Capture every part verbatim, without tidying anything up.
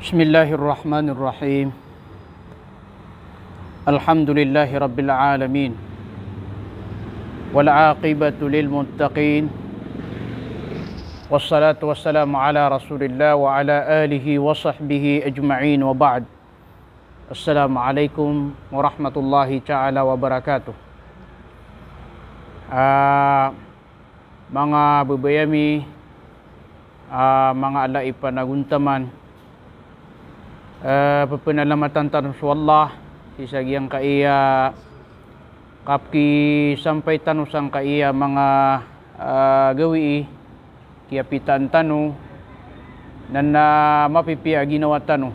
بسم الله الرحمن الرحيم. الحمد لله رب العالمين. والعاقبة للمتقين. والصلاة والسلام على رسول الله وعلى آله وصحبه أجمعين وبعد. السلام عليكم ورحمة الله تعالى وبركاته. Ah, manga babay ami, ah, manga ala i panagontaman, eh, pepenalamatan tano so Allah sii sa giyangkaya kapkisampay tano sangkaya manga, ah, gawii, kiyapitaan tano, na, na mapipiya a ginawa tano.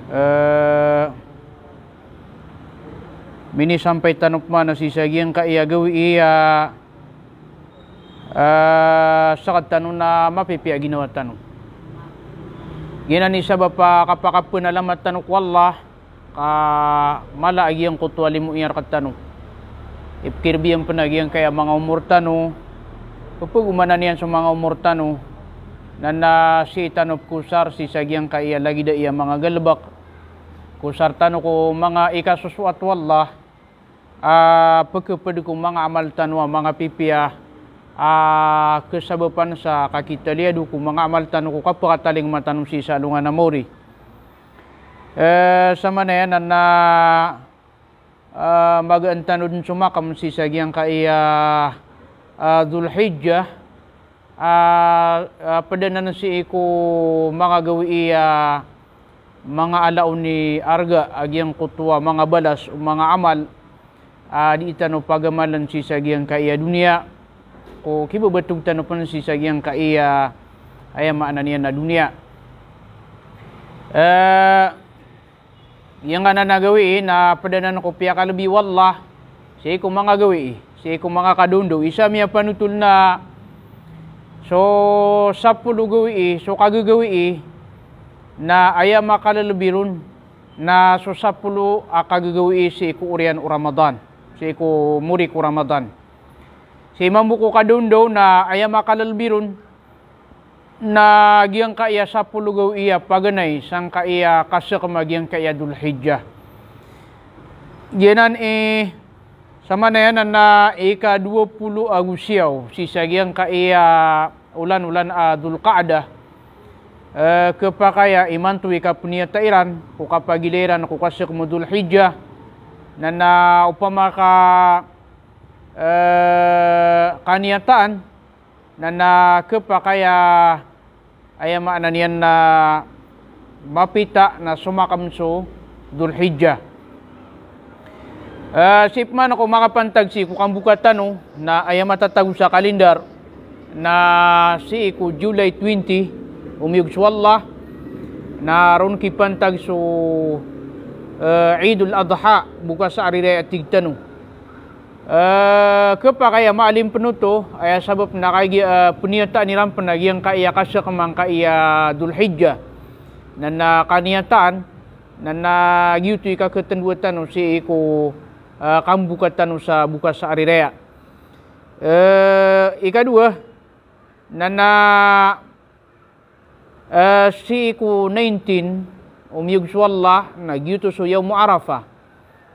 Eh, minisampay tano pman sii sa giyangkaya gawii a, eh, sakatano na mapipiya a ginawa tano. Giyanan i sabap a kapakapenalamat tano ko Allah, ka mala a giyangkoto a limo iyan rektano. Ipkirbiyan pn a giyangkaya manga omor tano, pepegomanan iyan so manga omor tano, na, na sii tano pkosar sii sa giyangkaya lagid aya manga galbk. Kosar tano ko manga ikasosoat o Allah, a pkhapd ko manga amal tano a manga pipiya, a khasabapan sa kakitaliyado ko manga amal tano ko kapakatalingoma tano sii sa alongan a maori. Eh, samanaya na, na, eh, magaan tano dn somakm sii sa giyangkaya, eh, Dhul Hijjah, ah, ah, pd anan sii ko manga gawii a manga ala on i arga a giyangkoto a manga balas o manga amal a dii tano pagamalan sii sa giyangkaya doniya, ko kibabatog tano pn sii sa giyangkaya, aya maana niyan na doniya. Eh, Giyangkanan a gawii na pd anan ko piyakalbi o Allah sii ko manga gawii, sii ko manga kadondaw. Isa miyapanotol na so sapolo gawii, so kagagawii, na aya makalbi ron na so sapolo a kagagawii sii ko oriyan o Ramadan, sii ko mori ko Ramadan. Sii mambo ko kadondaw na aya makalbi ron na giyangkaya sapolo gawii a paganay sangkaya kasakm a giyangkaya Dhul Hijjah. Giyanan i, samanaya na ika dowa polo ago siyaw sii sa giyangkaya olan-olan a Dhul Qa'dah, eh, khapakay a imanto i kapniyata iran ko kapagilay iran ko kasakm o Dhul Hijjah, na, na opama ka, eh, kaniyataan, na, na khapakay a, aya maana niyan na mapita na somakm so Dhul Hijjah. Eh, sii pman ko makapantag sii ko kamboka tano, na aya matatago sa kalindar, na sii ko July twenty, omiyog so Allah, na ron kipantag so, eh, Eidul Adha, bokas a ari raya a tig tano. Eh, khapakay a maalim pn oto, aya sabap na kagiya, eh, pniyataan iran pn a giyangkaya kasakm angkaya Dhul Hijjah. Na, na kaniyataan, na, na giyoto i kakhatndoa tano sii ko, eh, kamboka tano sa bokas a ari raya. Eh, ikadowa, na, na, eh, sii ko nineteen, omiyog so Allah, na giyoto so Yawmu Arafah,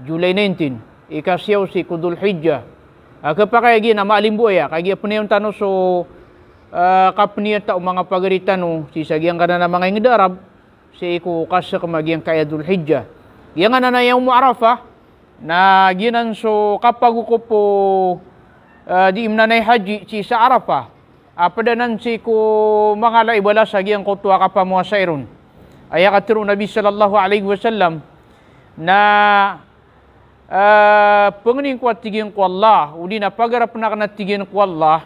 July nineteen, ikasiyaw sii ko Dhul Hijjah. Ah, khapakay a giya na maalim bo aya, kagiya pnayawn tano so, eh, kapniyata o manga pagari tano sii sa giyangkanan a manga ingd a Arab, sii ko kasakm a giyangkaya Dhul Hijjah. Giyangkanan a Yawmu Arafah, na giyanan so kapagokop o, eh, dii mnanay haji sii sa Arafah. A pd anan sii ko manga ala i balas a giyangkoto a kapamowasai ron. Aya katharo o Nabi sallallahu alaihi wasallam na, eh, pangnin ko a tig iyan ko Allah, odi na pagarapn akn a tig iyan ko Allah,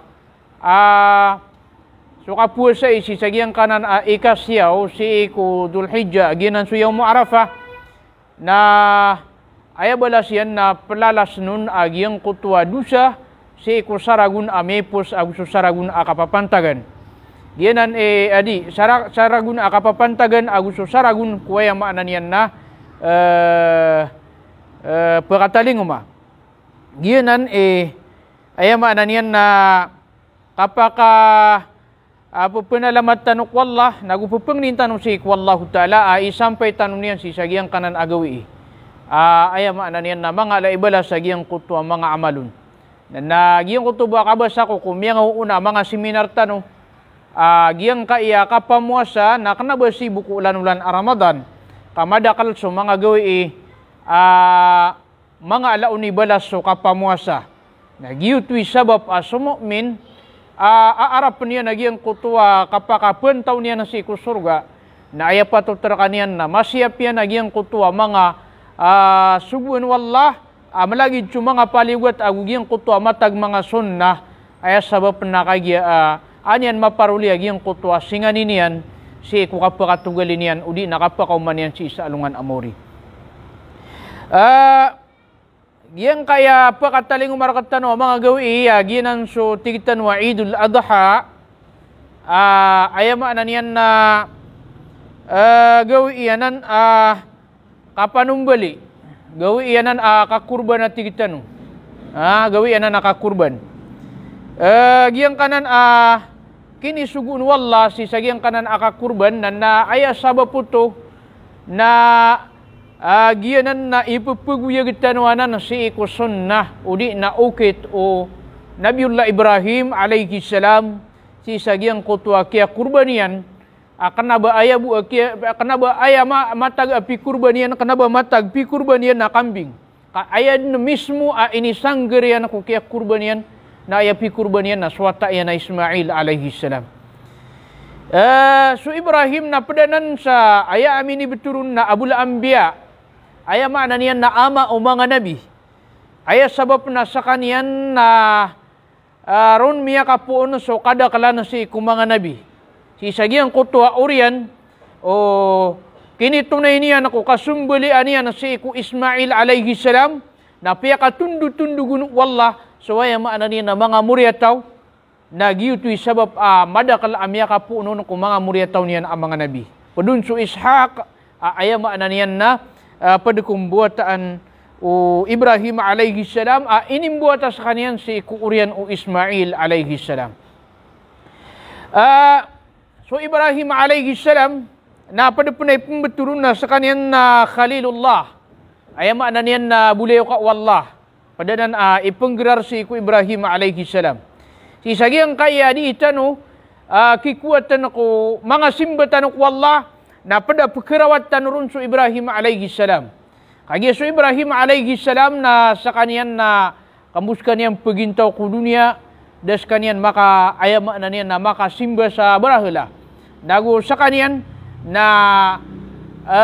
a so kapowasai sii sa giyangkanan a ikasiyaw sii ko Dhul Hijjah, giyanan so Yawmu Arafah, na aya balas iyan na plalasn on a giyangkoto a dosa sii ko saragon a miyaipos ago so saragon a kapapantagan. Giyanan, eh, adi, sara-, saragon a kapapantagan ago so saragon ko aya maana niyan na, eh, eh, pkatalingoma. Giyanan, eh, aya maana niyan na kapaka, a, pephanalamat tano ko Allah, nago pepangnin tano sii ko Allahu Ta'ala, a, isampay tano niyan sii sa giyangkanan a gawii. A, aya maana niyan na manga ala i balas sa giyangkoto a manga amal on. Na, na giyangkoto ba kabasa ko ko miyangaoona a manga seminar tano, a, giyangkaya kapamowasa na kena ba sii bo ko olan-olan a Ramadan, ka madakel so manga gawii, a, manga ala on i balas so kapamowasa. Na giyoto i sabap a so mu'min, a, aarapen iyan a giyangkoto a kapakapantaw niyan sii ko sorga, na aya patot rekaniyan na masiyap iyan a giyangkoto a manga, a, sogoan o Allah, a, malagid so manga paliyogat ago giyangkoto a matag manga sunnah, aya sabap na kagiya, a, an iyan maparoli a giyangkoto a singanin iyan sii ko kapakatogali niyan, odi na kapakaoma niyan sii sa alongan a maori. A, Giyangkaya pakatalingoma rektano a manga gawii, a, giyanan so tig tano a Eidul Adha, a, aya maana niyan na, a, gawii anan, a, kapanombali. Gawii anan, a, kakorban a tig tano. A, gawii anan a kakorban. A, giyangkanan, a, kinisogoon o Allah sii sa giyangkanan a kakorban, na, na aya sabap oto, na, a, giyanan na ipepegoyag tano anan sii ko sunnah, odi na okit o Nabiyullah Ibrahim alayhis salam, sii sa giyangkoto a kiyakorban iyan, a, kena ba aya bo a kiya-, kena ba aya ma-, matag a pikorban iyan, kena ba matag pikorban iyan na kambing. Ka aya den mismo a inisangger iyan ko kiyakorban iyan, na aya pikorban iyan na so wata iyan a Ismail alayhis salam. E, so Ibrahim na ped anan sa aya a minibetero on na Abul Anbiya. Aya maana niyan na ama o manga nabi. Aya sabap na sekaniyan na a, ron miyakapoon so kadakelan sii ko manga nabi. Sii sa giyangkoto a oriyan, o, kinitonay niyan ko kasombalian iyan sii ko Ismail alayhis salam, na piyakatondotondog on o Allah so aya maana niyan na manga moriyataw, na giyoto i sabap a madakel a miyakapoon on ko manga moriyataw niyan a manga nabi. Ped on so Ishaq, a, aya maana niyan na, a, ped ko mbawataan o Ibrahim alayhis salam, a, inimbawata sekaniyan sii ko oriyan o Ismail alayhis salam. A, so Ibrahim alayhis salam, na ped pen a ipembetero on na sekaniyan na Khalilullah. Aya maana niyan na bolayoka o Allah. Ped anan a ipenggerar sii ko Ibrahim alayhis salam. Sii sa giyangkaya dii tano, a, kikowa tano ko manga simba tano ko Allah, na ped a pekerawat tano ron so Ibrahim alayhis salam. Kagiya so Ibrahim alayhis salam na sekaniyan na kambos sekaniyan pegintaw ko doniya, da sekaniyan maka, aya maana niyan na makasimba sa barahala. Nago sekaniyan na, e,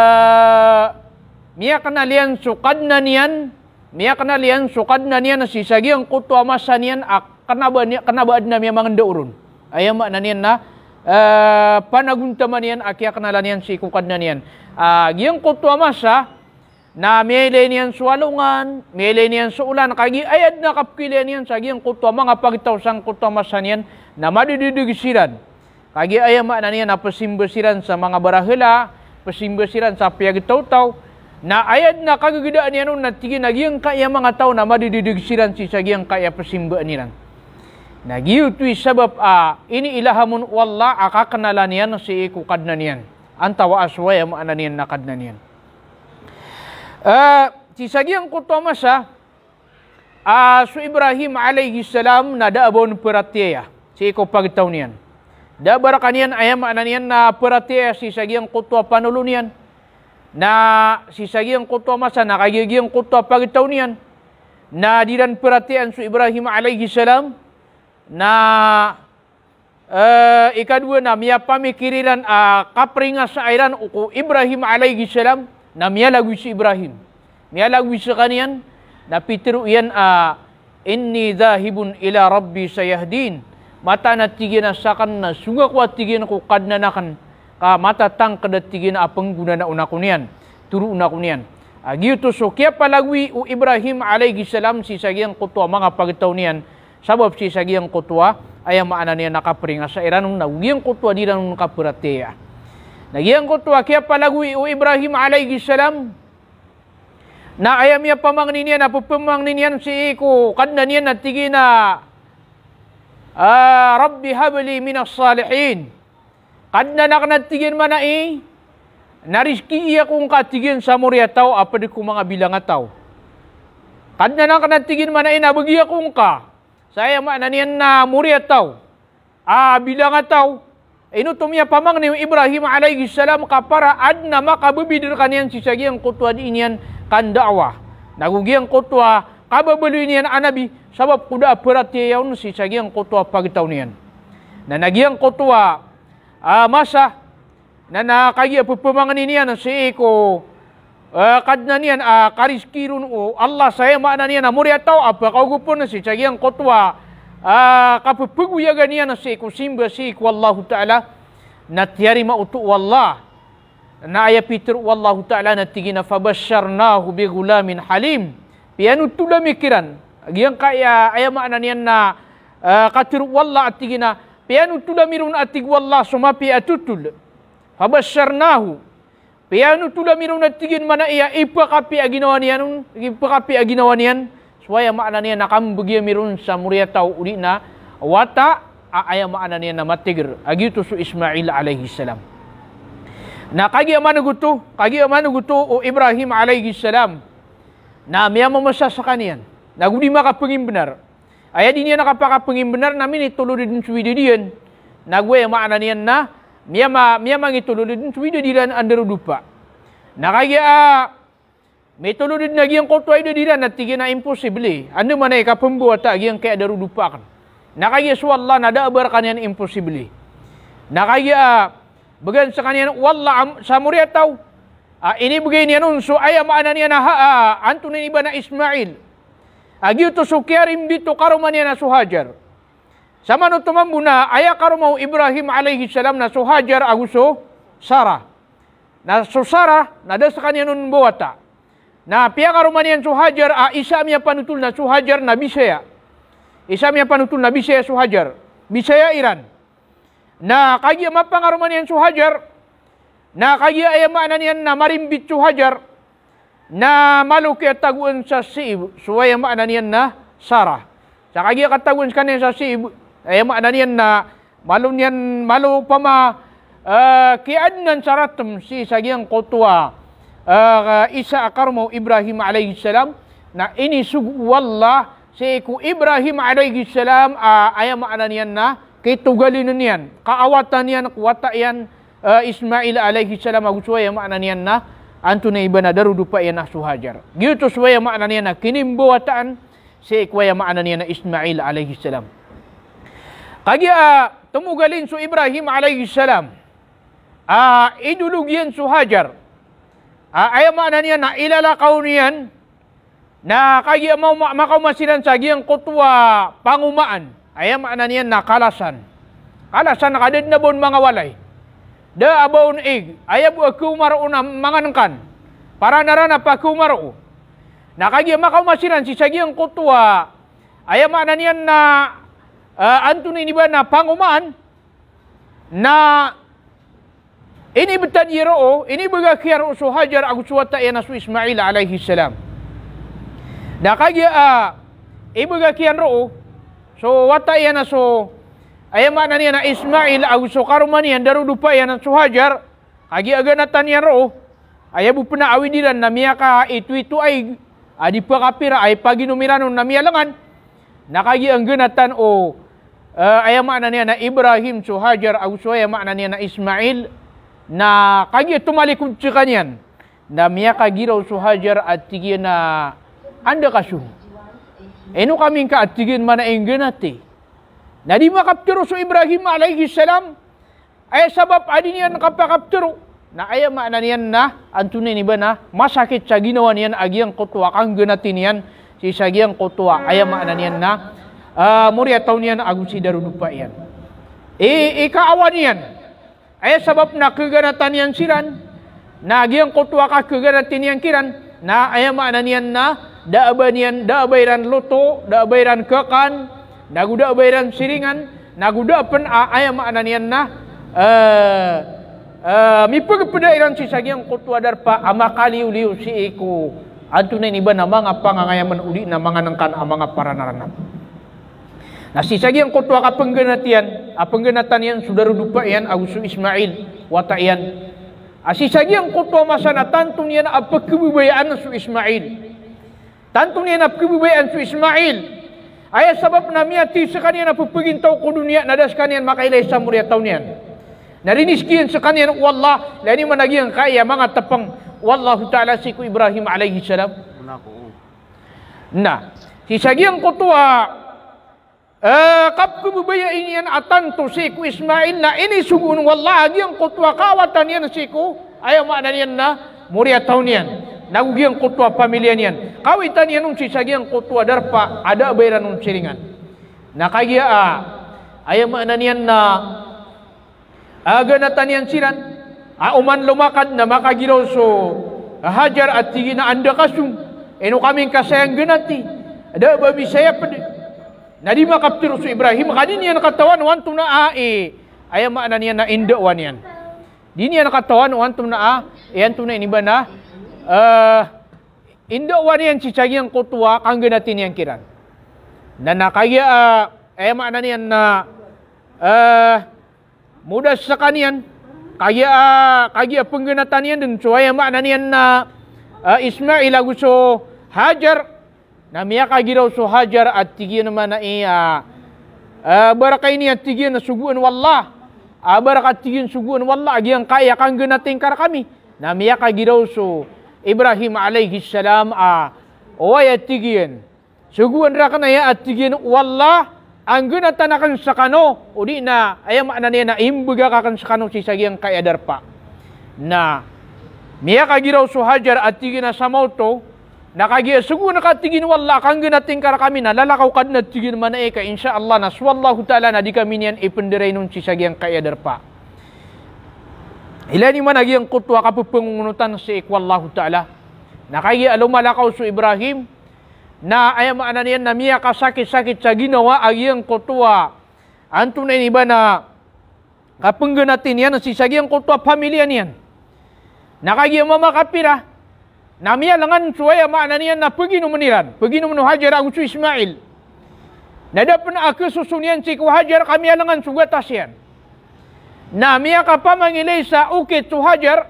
miyakenal iyan so Kadnan iyan, miyakenal iyan so Kadnan iyan sii sa giyangkoto a masa niyan a kena ba ni-, kena ba aden a miyamangenda oron. Aya maana niyan na, e, panagontaman iyan a kiyakenalan iyan sii ko Kadnan iyan. A, giyangkoto a masa, na miyailay niyan so alongan, miyailay niyan so olan, kagiya aya den a kapekailayan iyan sa giyangkoto a manga pagtaw sangkoto a masa niyan, na madededeg siran. Kagiya aya maana niyan na pesimba siran sa manga barahala, pesimba siran sa piyagtawtaw. Na aya den a kagegedaan iyan on na tig iyan a giyangkaya manga taw na madededeg siran sii sa giyangkaya pesimbaan iran. Na giyoto i sabap a iniilhamon o Allah a kakenalan iyan sii ko Kadnan iyan. Antawaa so aya maana niyan na Kadnan iyan. E, sii sa giyangkoto a masa, a, so Ibrahim alayhis salam na da a ba on peratiyaya sii ko pagtaw niyan. Da a ba rekaniyan, aya maana niyan na peratiyaya sii sa giyangkoto a panolon iyan. Na sii sa giyangkoto a masa na kagiya giyangkoto a pagtaw niyan na di iran peratiyayaan so Ibrahim alayhis salam. Na, e, ikadowa na miyapamikir iran a kaperingasaa iran o ko Ibrahim alayhis salam, na miyalagoy si Ibrahim. Miyalagoy sekaniyan, na pitero iyan a, "Inni dhahibun ila Rabbi sayahdin." Mataan a tig iyan a saken na song ako a tig iyan ko Kadnan aken, ka matatangked a tig iyan a penggonanaon ako niyan, toroon ako niyan. A, giyoto so kiyapalagoy o Ibrahim alayhis salam sii sa giyangkoto a manga pagtaw niyan, sabap sii sa giyangkoto a, aya maana niyan na kaperingasaa iran on, na giyangkoto a di iran on kaperatiyaya. Na giyangkoto a kiyapalagoy o Ibrahim alayhis salam, na aya miyapamangni niyan, a pepamangni niyan sii ko Kadnan iyan na tig iyan a, Ah, Rabbi habli minas salihin. Kadnan akn, a tig iyan, mana i, na rizkii ako ngka, a tig iyan, sa moriyataw a pd ko manga bilangataw. Kadnan akn, a tig iyan, mana i, na bgi ako ngka sa, aya maana niyan na, moriyataw a bilangataw. Ino oto miyapamangni o Ibrahim alayhis salam ka para adn a makababid rkaniyan sii sa giyangkoto a dii niyan kanda'wah, nago giyangkoto a kababaloy niyan a nabi, sabap ko da a paratiyaya on sii sa giyangkoto a pagtaw niyan. Na, na giyangkoto a, ah, masa, na, na kagiya pphamangnin iyan sii ko, ah, Kadnan iyan a karizkii ron o Allah sa, aya maana niyan na, moriyataw a pakaogopn sii sa giyangkoto a, ah, kapphgoyagan iyan sii ko simba sii ko Allahu Ta'ala, na tiyarima oto o Allah. Na aya pitharo o Allahu Ta'ala na tig iyan a, "Fabashsharnahu bighulamin halim." Piyanothol ami kiran. Giyangkaya, aya maana niyan na, ah, katharo o Allah, a tig iyan a, piyanothol ami ron, a tig o Allah, so mapiya a thothol. Fabashsharnahu. Piyanothol ami ron, a tig iyan, mana i, a ipakapiya a ginawa niyan on, ipakapiya a ginawa niyan, so, aya maana niyan na, kambgi ami ron sa moriyataw odi na wata a, aya maana niyan na, matigr, a giyoto so Ismail alayhis salam. Na kagiya manogoto, kagiya manogoto o Ibrahim alayhis salam, na miyamamasa skaniyan, nago di makapngimbnar. Aya dii niyan kapakapngimbnar na minitolod dn so idad iyan. Nago, aya maana niyan na, miyama-, miyamangitolod dn so idad iran a ndarodopa. Na kagiya, ah, mitolod dn a giyangkoto a idad iran, na tig iyan a imposible. Andamanaya i kapmbawata a giyangkaya a darodopa akn. Na kagiya so Allah na da a ba rkaniyan imposible. Na kagiya, ah, bgan skaniyan o Allah am-, sa moriyataw a inibgay niyan on so, aya maana niyan na, ha, ah, antonaa ini ba na, Ismail. A giyoto so kiyarimbit o karoma niyan a so Hajar. Samanoto mambo na aya karoma o Ibrahim alayhis salam na so Hajar ago so Sarah. Na so Sarah na da skaniyan on mbawata. Na piyakaroma niyan so Hajar a isa a miyapanothol na so Hajar na bisaya. Isa a miyapanothol na bisaya so Hajar. Bisaya iran. Na kagiya mapangaroma niyan so Hajar, na kagiya, aya maana niyan na, marimbit so Hajar, na malo kiyatagoan sa siib so, aya maana niyan na, Sarah. Sa kagiya katagoan skaniyan sa siib, aya maana niyan na, malo niyan, malo pama, eh, kiyaadnan sa ratm sii sa giyangkoto a, eh, isa a karoma o Ibrahim alayhis salam, na inisogo o Allah sii ko Ibrahim alayhis salam a, aya maana niyan na, kitogalin iyan, kaawatan iyan ko wata iyan, eh, Ismail alayhis salam ago so, aya maana niyan na, antonaa i ba na, darodopa iyan a so Hajar. Giyoto so, aya maana niyan na, kinimbawataan sii ko, aya maana niyan na, Ismail alayhis salam. Kagiya, ah, tomogalin so Ibrahim alayhis salam a idolog iyan so Hajar a, aya maana niyan na, ilalakaw niyan, na kagiya ma-, ma-, makaoma siran sa giyangkoto a pangomaan, aya maana niyan na, kalasan. Kalasan ka da dn a ba on manga walay. Da a ba on ig, aya bo a kaoma roo na manganngkan. Paranarana pakaoma roo. Na kagiya makaoma siran sii sa giyangkoto a, aya maana niyan na, eh, antonaa ini ba na, pangomaan, na inibtad iyan roo, inibgak iyan roo so Hajar ago so wata iyan a so Ismail alayhis salam. Na kagiya, ah, ibgak iyan roo so wata iyan a so, aya maana niyan na, Ismail ago so karoma niyan, darodopa iyan a so Hajar, kagiya ganatan iyan roo, aya bo pn a awid iran na miyakaitoito a ig a di pakapira a ipaginom iran on na miyalangan. Na kagiya ngganatan o, eh, aya maana niyan na, Ibrahim so Hajar ago so, aya maana niyan na, Ismail, na kagiya tomalikod skaniyan, na miyakagiraw so Hajar a tig iyan a, anda ka so? Ino kami ngka, a tig iyan, mana i, ngganati. Na di makaptharo so Ibrahim alayhis salam, aya sabap a di niyan kapakaptharo na, aya maana niyan na, antonaa ini ba na, masakit sa ginawa niyan a giyangkoto a kangganati niyan sii sa giyangkoto a, aya maana niyan na, ah, moriyataw niyan ago si darodopa iyan. I, ikaawa niyan. Aya sabap na khaganatan iyan siran, na giyangkoto a kakhaganati niyan kiran, na aya maana niyan na, da a ba niyan, da a ba iran loto, da a ba iran khakan, nago da a ba iran siringan, nago da a pn a, aya maana niyan na, eh, eh, mipagpda iran sii sa giyangkoto a darpa a makaliyo-liyo sii ko, antonaa ini ba na, manga pangangayaman odi na manganngkan a manga paranarana. Na sii sa giyangkoto a kapenggenat iyan, a penggenatan iyan so darodopa iyan ago so Ismail, wata iyan. A sii sa giyangkoto a masa na tanto niyan a pekhebabayaan so Ismail. Tanto niyan a pekhebabayaan so Ismail. Aya sabap na miyathay sekaniyan a pepegintaw ko doniya na da sekaniyan makailay sa moriyataw niyan. Na riniskiyan sekaniyan o Allah, ilay niyo man a giyangkaya manga tepeng o Allahu Ta'ala sii ko Ibrahim alayhis salam. Na sii sa giyangkoto a Eh, kapkhababayai niyan a tanto sii ko Ismail na inisogo on o Allah a giyangkoto a kawatan iyan sii ko, aya maana niyan na moriyataw niyan, nago giyangkoto a pamilya niyan. Kawitan iyan on sii sa giyangkoto a darpa a da a ba iran on siringan. Na kagiya a, aya maana niyan na a ganatan iyan siran, a oman lomakad na makagiraw so Hajar a tig iyan a anda ka song, ino kami ngka saya ngganati, da a ba mi saya ped. Na di makaptharo so Ibrahim, ka di niyan katawan o antonaa i, aya maana niyan na indawa niyan. Di niyan katawan o antonaa i, antonaa i ini ba na, eh, indawa niyan sii sa giyangkoto a kangganati niyan kiran. Na, na kagiya, eh, aya maana niyan na, eh, modas sekaniyan, kagiya, ah, kagiya penggenatan iyan den so aya maana niyan na, ah, Ismail ago so Hajar, na miyakagiraw so Hajar a tig iyan a mana i, ah, ah, baraka ini a tig iyan a sogoan o Allah, ah, baraka a tig iyan sogoan o Allah a giyangkaya kangganati ngka rekami. Na miyakagiraw so Ibrahim alayhis salam a, oway a tig iyan, sogoan raken aya a tig iyan o Allah a ngganatan aken sekano, odi na aya maana niyan na imbegak aken sekano sii sa giyangkaya darpa. Na miyakagiraw so Hajar a tig iyan a sa maoto, na kagiya sogoan ka a tig iyan o Allah a kangganati ngka rekami na lalakaw ka den a tig iyan mana i ka insha Allah na so Allahu Ta'ala na di kami niyan ipenderainon sii sa giyangkaya darpa. Ilay niyo man a giyangkoto a kapepengongonotan sii ko Allahu Ta'ala. Na kagiya a lomalakaw so Ibrahim, na aya maana niyan na miyakasakit-sakit sa ginawa a giyangkoto a, antonaa ini ba na kapenggenati niyan sii sa giyangkoto a pamilya niyan. Na kagiya mamakapira, na miyalengan so aya maana niyan na peginomen iran, peginomen o Hajar ago so Ismail. Na da pen a kesoson iyan sii ko Hajar ka miyalengan so gatas iyan. Na miyakapamangilay sa okit so Hajar,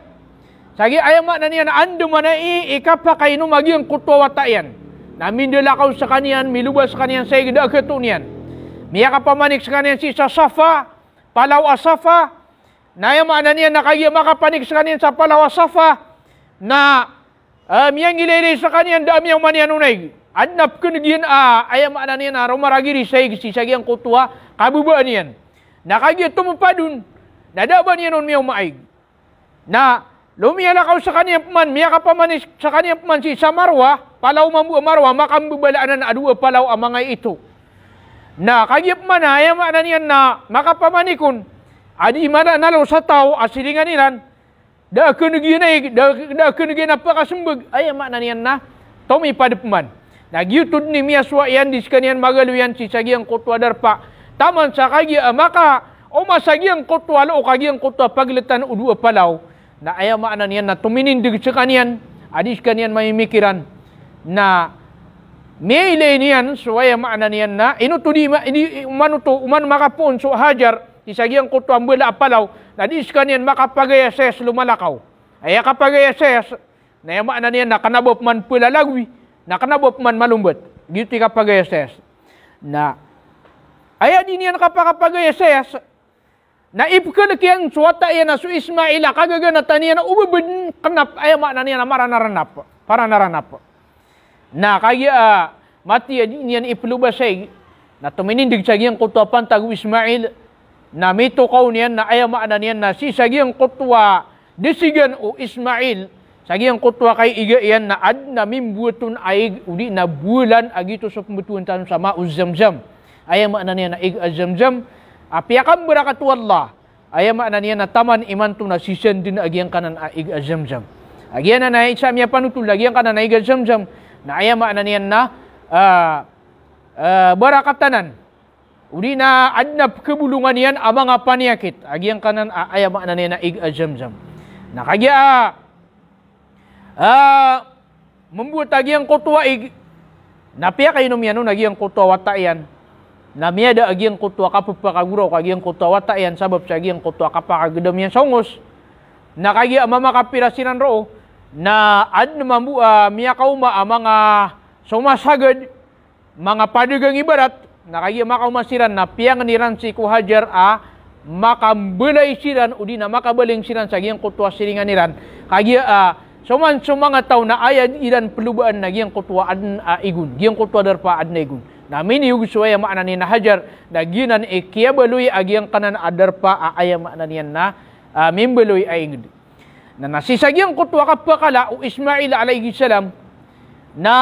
sa giya aya maana niyan na anda mana i ikapakainom a giyangkoto a wata iyan. Na mindalakaw sekaniyan, miloba sekaniyan sa ig, da a khato niyan. Miyakapamanik sekaniyan sii sa Safa, palaw a Safa. Na aya maana niyan na kagiya makapanik sekaniyan sa palaw a Safa, na, eh, miyangilaylay sekaniyan, da a miyaoma niyan on a ig. Aden a pekeneg iyan a, aya maana niyan na romaragiri sa ig sii sa giyangkoto a kababaan iyan. Na kagiya tomepad on, na da a ba niyan on miyaoma a ig. Na lomiyalakaw sekaniyan peman, miyakapamanik sekaniyan peman sii sa Marwa, palaw mambo a Marwa, makambebala anan a dowa palaw a manga ito. Na kagiya peman a, aya maana niyan na makapamanik on, a di mala nalo sa taw a siringan iran, da a keneg iyan a ig, da, da a keneg iyan a pakasembag, aya maana niyan na tomipad peman. Na giyoto den i miyasowa iyan, di sekaniyan magaloy iyan sii sa giyangkoto a darpa. Taman sa kagiya a makaoma sa giyangkoto a look a giyangkoto a pagletan o dowa palaw. Na aya maana niyan na tominindeg sekaniyan a di sekaniyan mamimikiran. Na miyailay niyan so aya maana niyan na ino oto di ma-, di, oman oto, oman makapoon so Hajar sii sa giyangkoto a mbala a palaw, na di sekaniyan makapagayasayas lomalakaw. Aya kapagayasayas, na aya maana niyan na kena ba peman pelalagoy, na kena ba peman malombat. Giyoto i kapagayasayas. Na aya di niyan kapakapagayasayas, na ipekelek iyan so wata iyan a so Ismail a kagaganatan iyan a o ba den kenap, aya maana niyan na maranaranap, paranaranap. Na kagiya a mati a di niyan ipeloba sa ig, na tominindeg sa giyangkoto a pantag o Ismail, na mitokaw niyan na aya maana niyan na sii sa giyangkoto a desigan o Ismail, sa giyangkoto a kaiga iyan na aden a mimbowaton a ig, odi na bowalan a giyoto so pembetowan tano sa Ma'u Zamzam. Aya maana niyan na ig a Zamzam a piyakambarakat o Allah. Aya maana niyan na taman imanto na sisenden a giyangkanan a ig a Zamzam. A giyanan a isa a miyapanotol a giyangkanan a ig a Zamzam. Na aya maana niyan na, ah, ah, barakat anan. Odi na aden a pekebolongan iyan a manga paniyakit. A giyangkanan a, aya maana niyan a ig a Zamzam. Na kagiya a, ah, membowat a giyangkoto a ig, na piyakainom iyan on a giyangkoto a wata iyan. Na miyada a giyangkoto a kapepakagoraok a giyangkoto a wata iyan sabap sa giyangkoto a kapakagedam iyan sa ongos. Na kagiya mamakapira siran roo, na aden mambo a miyakaoma a manga somasagad, manga padagang ibarat, na kagiya makaoma siran na piyangen iran sii ko Hajar a makambelai siran odi na makabaling siran sa giyangkoto a siringan iran. Kagiya, ah, soman so manga taw na aya iran pelobaan na giyangkoto a aden a igon, giyangkoto a darpa a aden a igon. Na miniyog so aya maana niyan na Hajar, na giyanan i kiyabaloy a giyangkanan a darpa a aya maana niyan na, ah, mimbaloy a inged. Na, na sii sa giyangkoto a kapakala o Ismail alayhis salam, na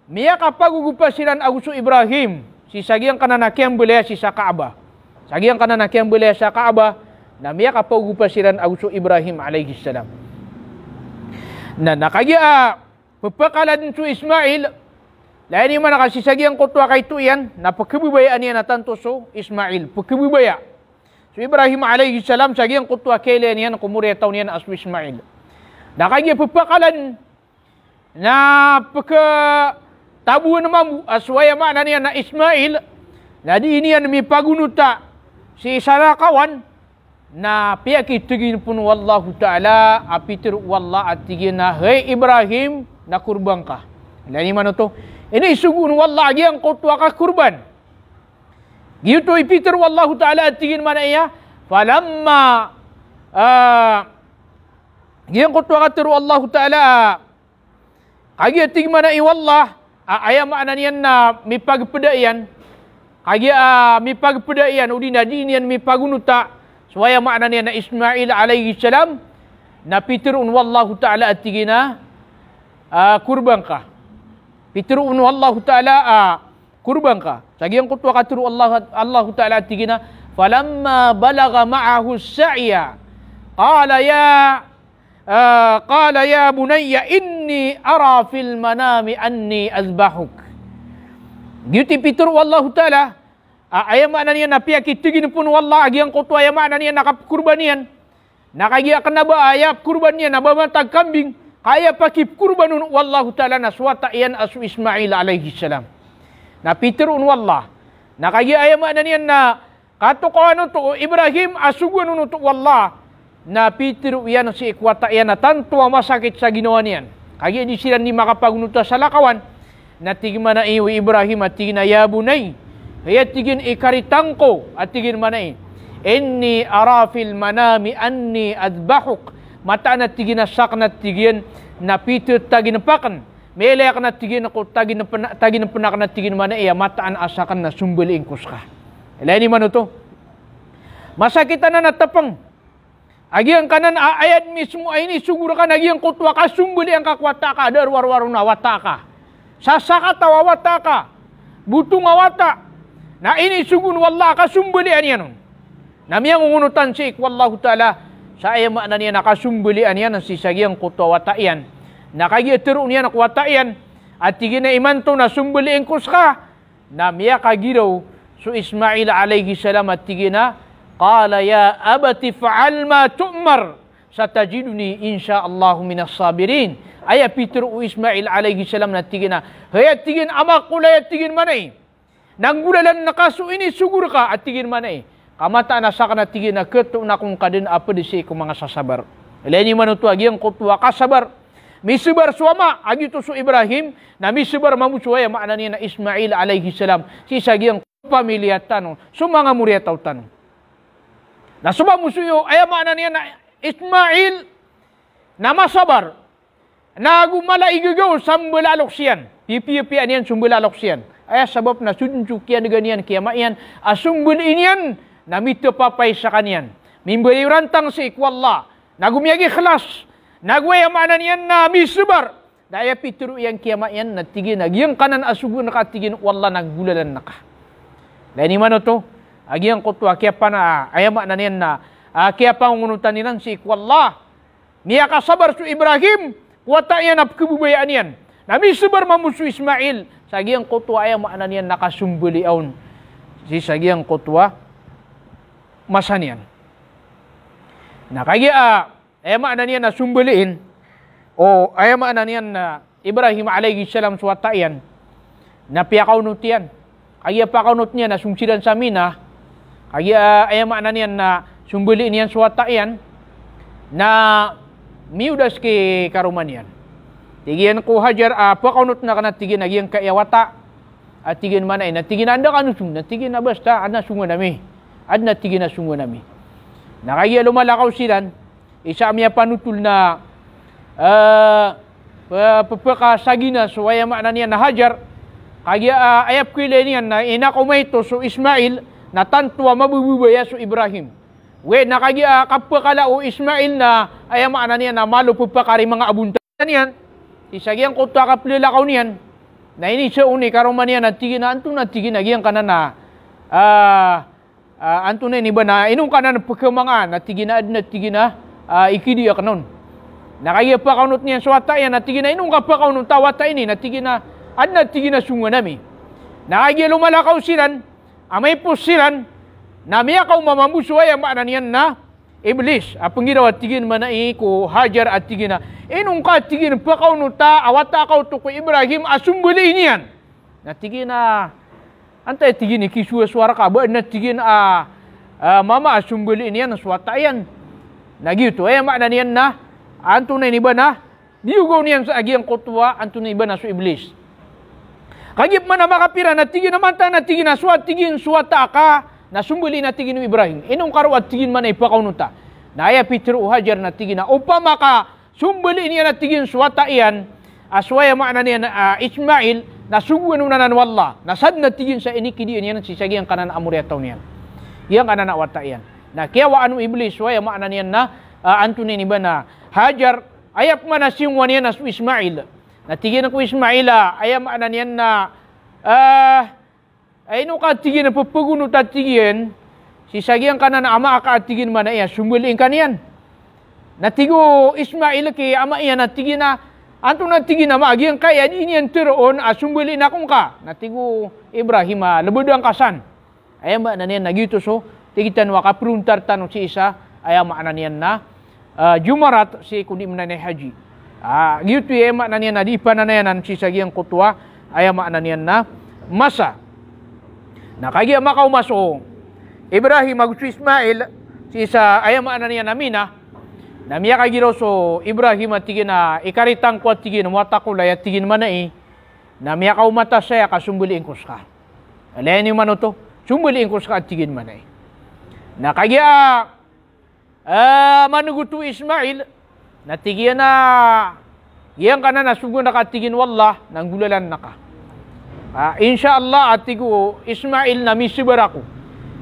miyakapagogopa siran ago so Ibrahim, sii sa giyangkanan a kiyambalaya sii sa Kaaba. Sa giyangkanan a kiyambalaya sa Kaaba, na miyakapagogopa siran ago so Ibrahim alayhis salam. Na, na kagiya, ah, pepakala den so Ismail, lagid iyan man a ka sii sa giyangkoto a kaito iyan, na pekebabayaan iyan a tanto so Ismail, pekebabaya so Ibrahim alayhis salam sa giyangkoto a kailaya niyan ko moriyataw niyan a so Ismail. Na kagiya pepakala den, na peketaboan mambo a so aya maana niyan na Ismail, na di niyan mipagonota sii sa lakawan, na piyakiteg iyan pen o Allahu Ta'ala a pitero o Allah a tig iyan a, "Hay Ibrahim, na korban ka." Lagid iyan man oto. Inisogo on o Allah a giyangkoto a kakorban. Giyoto i pitero o Allahu Ta'ala a tig iyan man a iya, falamma, ah, giyangkoto a katero o Allahu Ta'ala a, kagiya tig man a i wallah, a, aya maana niyan na mipagpeda iyan. Kagiya, ah, mipagpeda iyan, odi na di niyan mipagonota so aya maana niyan na Ismail alayhis salam, na pitero on o Allahu Ta'ala a tig iyan a, ah, korban ka. Pitero on o Allahu Ta'ala a, ah, korban ka. Sa giyangkoto a katero o Allah, Allahu Ta'ala a tig iyan a, falamma balagha ma'ahus sa'ya, qala ya, ah, qala ya bunayya inni ara fil manami anni adhbahuk. Giyoto i pitero o Allahu Ta'ala, ah, aya maana niyan na piyakiteg iyan pen o Allah a giyangkoto a aya maana niyan na kapekorban iyan. Na kagiya kena ba aya korban iyan na ba matag kambing, ka aya pakikorban on o Allahu Ta'ala na so wata iyan a so Ismail alayhis salam. Na pitero on o Allah. Na kagiya aya maana niyan na katokawan oto o Ibrahim a sogoan on oto o Allah, na pitero iyan sii ko wata iyan a tanto a masakit sa ginawa niyan. Kagiya di siran di makapagonota sa lakawan. Na tig iyan man a i, o Ibrahim a tig iyan a, "Ya bunay," aya tig iyan i karitang ko, a tig iyan man a i, "inni ara fil manami anni adhbahuk." Mataan a tig iyan a saken a tig iyan na pitetaginep aken. Miyailay aken a tig iyan ko taginep-, taginep aken a tig iyan man a i a mataan a saken na sombaliin ko seka. Ilay niyo man oto. Masakit anan a tepeng. A giyangkanan a ayad mismo a inisogo reka na giyangkoto a kasombalian ka ko wata ka a da a rowar-rowar on a wata ka. Sasakataw a wata ka. Botong a wata. Na inisogo on o Allah a kasombalian iyan on. Na miyangongonotan sii ko Allahu Ta'ala sa aya maana niyan a kasombalian iyan sii sa giyangkoto a wata iyan. Na kagiya teroon iyan ko wata iyan a tig iyan a imanto na sombaliin ko seka. Na miyakagiraw so Ismail alayhis salam a tig iyan a, qala ya abati if'al ma tu'mar, satajiduni insha Allahu minas sabirin. Aya pitero o Ismail alayhis salam na tig iyan a, hay a tig iyan a ama ko, ilay a tig iyan man a i, na nggolalan ka so inisogo reka a tig iyan man a i, ka mataan a saken a tig iyan a ketoon ako ngka den a ped sii ko manga sasabar. Ilay niyo man oto a giyangkoto a kasabar. Misebar so ama a giyoto so Ibrahim, na misebar mambo so aya maana niyan na Ismail alayhis salam sii sa giyangkoto a pamilya tano, so manga moriyataw tano. Na so mambo so iyo, aya maana niyan na Ismail na masabar. Na ago mala i gegaw sa mbala a lokes iyan. Pipiya-piyaan iyan so mbala a lokes iyan. Aya sabap na so den so kiyanega niyan ki ama iyan a sombaliin iyan na mitepapay sekaniyan. Mimbayaw rantang sii ko Allah. Na ago miyagikhlas. Na ago aya maana niyan na misebar. Na aya pitero iyan ki ama iyan na tig iyan a giyangkanan a sogoan ka a tig iyan o Allah na nggolalan ka. Ilay niyo man oto a giyangkoto a kiyapana, aya maana niyan na, a kiyapangongonotan iran sii ko Allah. Miyakasabar so Ibrahim ko wata iyan a pekebabayaan iyan. Na misebar mambo so Ismail sa giyangkoto a aya maana niyan na kasombalian on sii sa giyangkoto a masa niyan. Na kagiya, a, aya maana niyan na sombaliin o aya maana niyan na Ibrahim alayhis salam so wata iyan, na piyakaonot iyan. Kagiya pakaonot iyan na song siran sa Mina, kagiya, ah, aya maana niyan na sombaliin iyan so wata iyan, na miyodas ki karoma niyan. Tig iyan ko Hajar, ah, pakaonot na ka na tig iyan a giyangkaya wata, a tig iyan maana i, na tig iyan a anda ka nosong, na tig iyan a basta, adn a songan ami. Adn a tig iyan a songan ami. Na kagiya lomalakaw siran, isa a miyapanotol na, eh, pe-, pepekasagina so aya maana niyan na Hajar, kagiya, ah, aya pekilay niyan na inakaoma ito so Ismail, na tanto a mabebebaya so Ibrahim. We, na kagiya, ah, kapekala o Ismail na aya maana niyan na malo pepekari manga abonta niyan, sii sa giyangkoto a kapelelakaw niyan, na inisaon i karoma niyan a tig iyan a antonaa tig iyan a giyangkanan a, ah, ah, antonaa ini ba na, inong ka nan pekemangaan, na tig iyan a adn a tig iyan a, ah, ikidi akn on. Na kagiya pakaonot niyan so wata iyan, na tig iyan a inong ka pakaonot a wata ini, na tig iyan a adn a tig iyan a songan ami. Na kagiya lomalakaw siran, a maipos siran, na miyakaoma mambo so aya maana niyan na Iblis, a penggiraw a tig iyan maana i ko Hajar a tig iyan a, inong ka tig iyan pakaonota a wata ka oto ko Ibrahim a sombaliin iyan. Na tig iyan a, antaa tig iyan i kisowasowa rka, ba adn a tig iyan a, ah, mama a sombaliin iyan so wata iyan. Na giyoto, aya maana niyan na, antonaa ini ba na, biyogaw niyan sa giyangkoto a antonaa i ba na so Iblis. Kagiya pman a makapira na tig iyan a mantaan a tig iyan a so a tig iyan so wata ka na sombaliin a tig iyan o Ibrahim. Inong ka roo a tig iyan maana i pakaonota. Na aya pitero o Hajar na tig iyan a opama ka sombaliin iyan a tig iyan so wata iyan, a so aya maana niyan, ah, Ismail, na sogoan on anan o Allah. Na sadn a tig iyan sa inikidian iyan sii sa giyangkanan a moriyataw niyan. Giyangkanan a wata iyan. Na kiyawaan o Iblis so aya maana niyan na, ah, antonaa ini ba na Hajar, aya pman a singowan iyan a so Ismail. Na tig iyan ko Ismail a, aya maana niyan na, ah, ino ka tig iyan a pepegonot a tig iyan, sii sa giyangkanan a ama ka a tig iyan maana i a sombaliin ka niyan. Na tig o Ismail ki ama iyan a tig iyan a, antonaa tig iyan a ama a giyangkaya di niyan teroon a sombaliin ako ngka. Na tig o Ibrahim a lebed angka san. Aya maana niyan na giyoto so, tig tano a kaperontar tano sii sa, aya maana niyan na, ah, Jumarat sii ko di menanay haji. Ah, giyoto i aya maana niyan na di pananayanan sii sa giyangkoto a, aya maana niyan na masa. Na kagiya makaoma so Ibrahim ago so Ismail sii sa, aya maana niyan na Mina, na miyakagiraw so Ibrahim a tig iyan a ikaritang ko a tig iyan, mo wata ko lay a tig iyan maana i, na miyakaoma ta saya ka sombaliin ko ska. Laya niyo man oto, sombaliin ko ska a tig iyan maana i. Na kagiya, ah, manogot o Ismail, na tig iyan a, giyangkanan a sogoan ka a tig iyan o Allah, na nggolalan ka. Ah, insha Allah, a tig o Ismail, na misabar ako.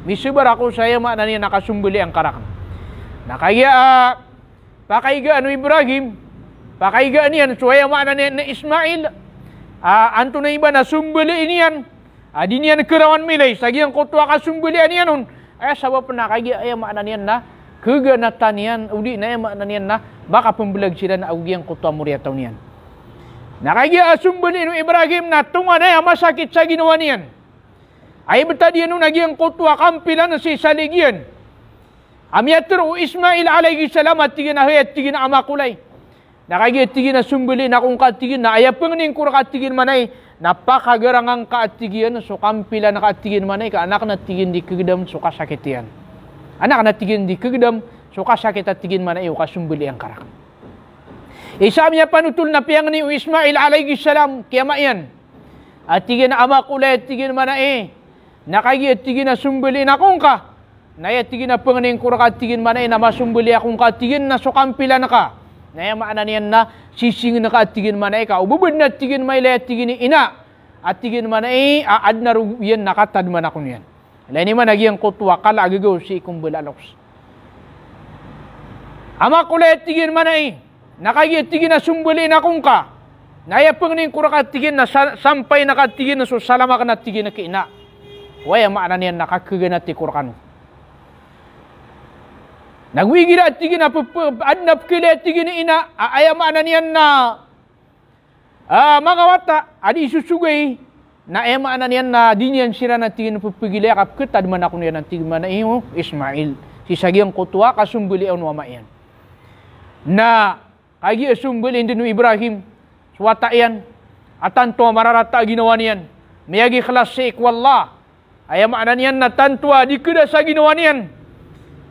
Misabar ako sa aya maana niyan na kasombalian ka rakn. Na kagiya, ah, pakaigaan o Ibrahim, pakaigaan iyan so aya maana niyan na Ismail, ah, antonaa i ba na sombaliin iyan, ah, di niyan kerawan milay sa giyangkoto a kasombalian iyan on. Aya sabap na kagiya aya maana niyan na keganatan iyan, odi na aya maana niyan na makapembelag siran ago giyangkoto a moriyataw niyan. Na kagiya a sombaliin o Ibrahim na tonganay a masakit sa ginawa niyan. Ay betad iyan on a giyangkoto a kampilan sii sa lig iyan. A miyatero o Ismail alayhis salam a tig iyan a, hay, a tig iyan a ama ko lay. Na kagiya tig iyan a sombaliin ako ngka a tig iyan, na aya pengnin ko rka a tig iyan maana i, na pakagarangan ka a tig iyan so kampilan ka a tig iyan maana i, ka an akn a tig iyan di kegedam so kasakit iyan. An akn a tig iyan di kegedam so kasakit a tig iyan maana i o kasombalian ka rakn. Isa a miyapanotol na piyangni o Ismail alayhis salam ki ama iyan. A tig iyan a ama ko lay a tig iyan maana i, na kagiya tig iyan a sombaliin ako ngka, na aya tig iyan a pengnin ko rka a tig iyan maana i na masombali ako ngka a tig iyan na so kampilan ka. Na aya maana niyan na sisingn ka a tig iyan maana i ka o bebed na tig iyan mailay a tig iyan i ina. A tig iyan maana i a adn a rogo iyan na katadman ako niyan. Laya niyo man a giyangkoto a kala a gagaw sii ko mbala a loks. Ama ko lay a tig iyan maana i, na kagiya tig iyan a sombaliin ako ngka, na aya pengnin ko rka a tig iyan na sa-, sampayin ka a tig iyan so salam akn a tig iyan ki ina. O aya maana niyan na kakeganati ko rkano. Na go igira a tig iyan a pe-, pe-, adn a pekelay a tig iyan i ina, a aya maana niyan na ah, manga wata a di sosogay, na aya maana niyan na di niyan siran a tig iyan pepegilaya ka peketadman ako niyan a tig iyan maana i o Ismail. Sii sa giyangkoto a kasombalian o ama iyan. Na kagiya sombaliin den o Ibrahim so wata iyan a tanto a mararata a ginawa niyan. Miyagikhlas sii ko Allah. Aya maana niyan na tanto a di keda sa ginawa niyan.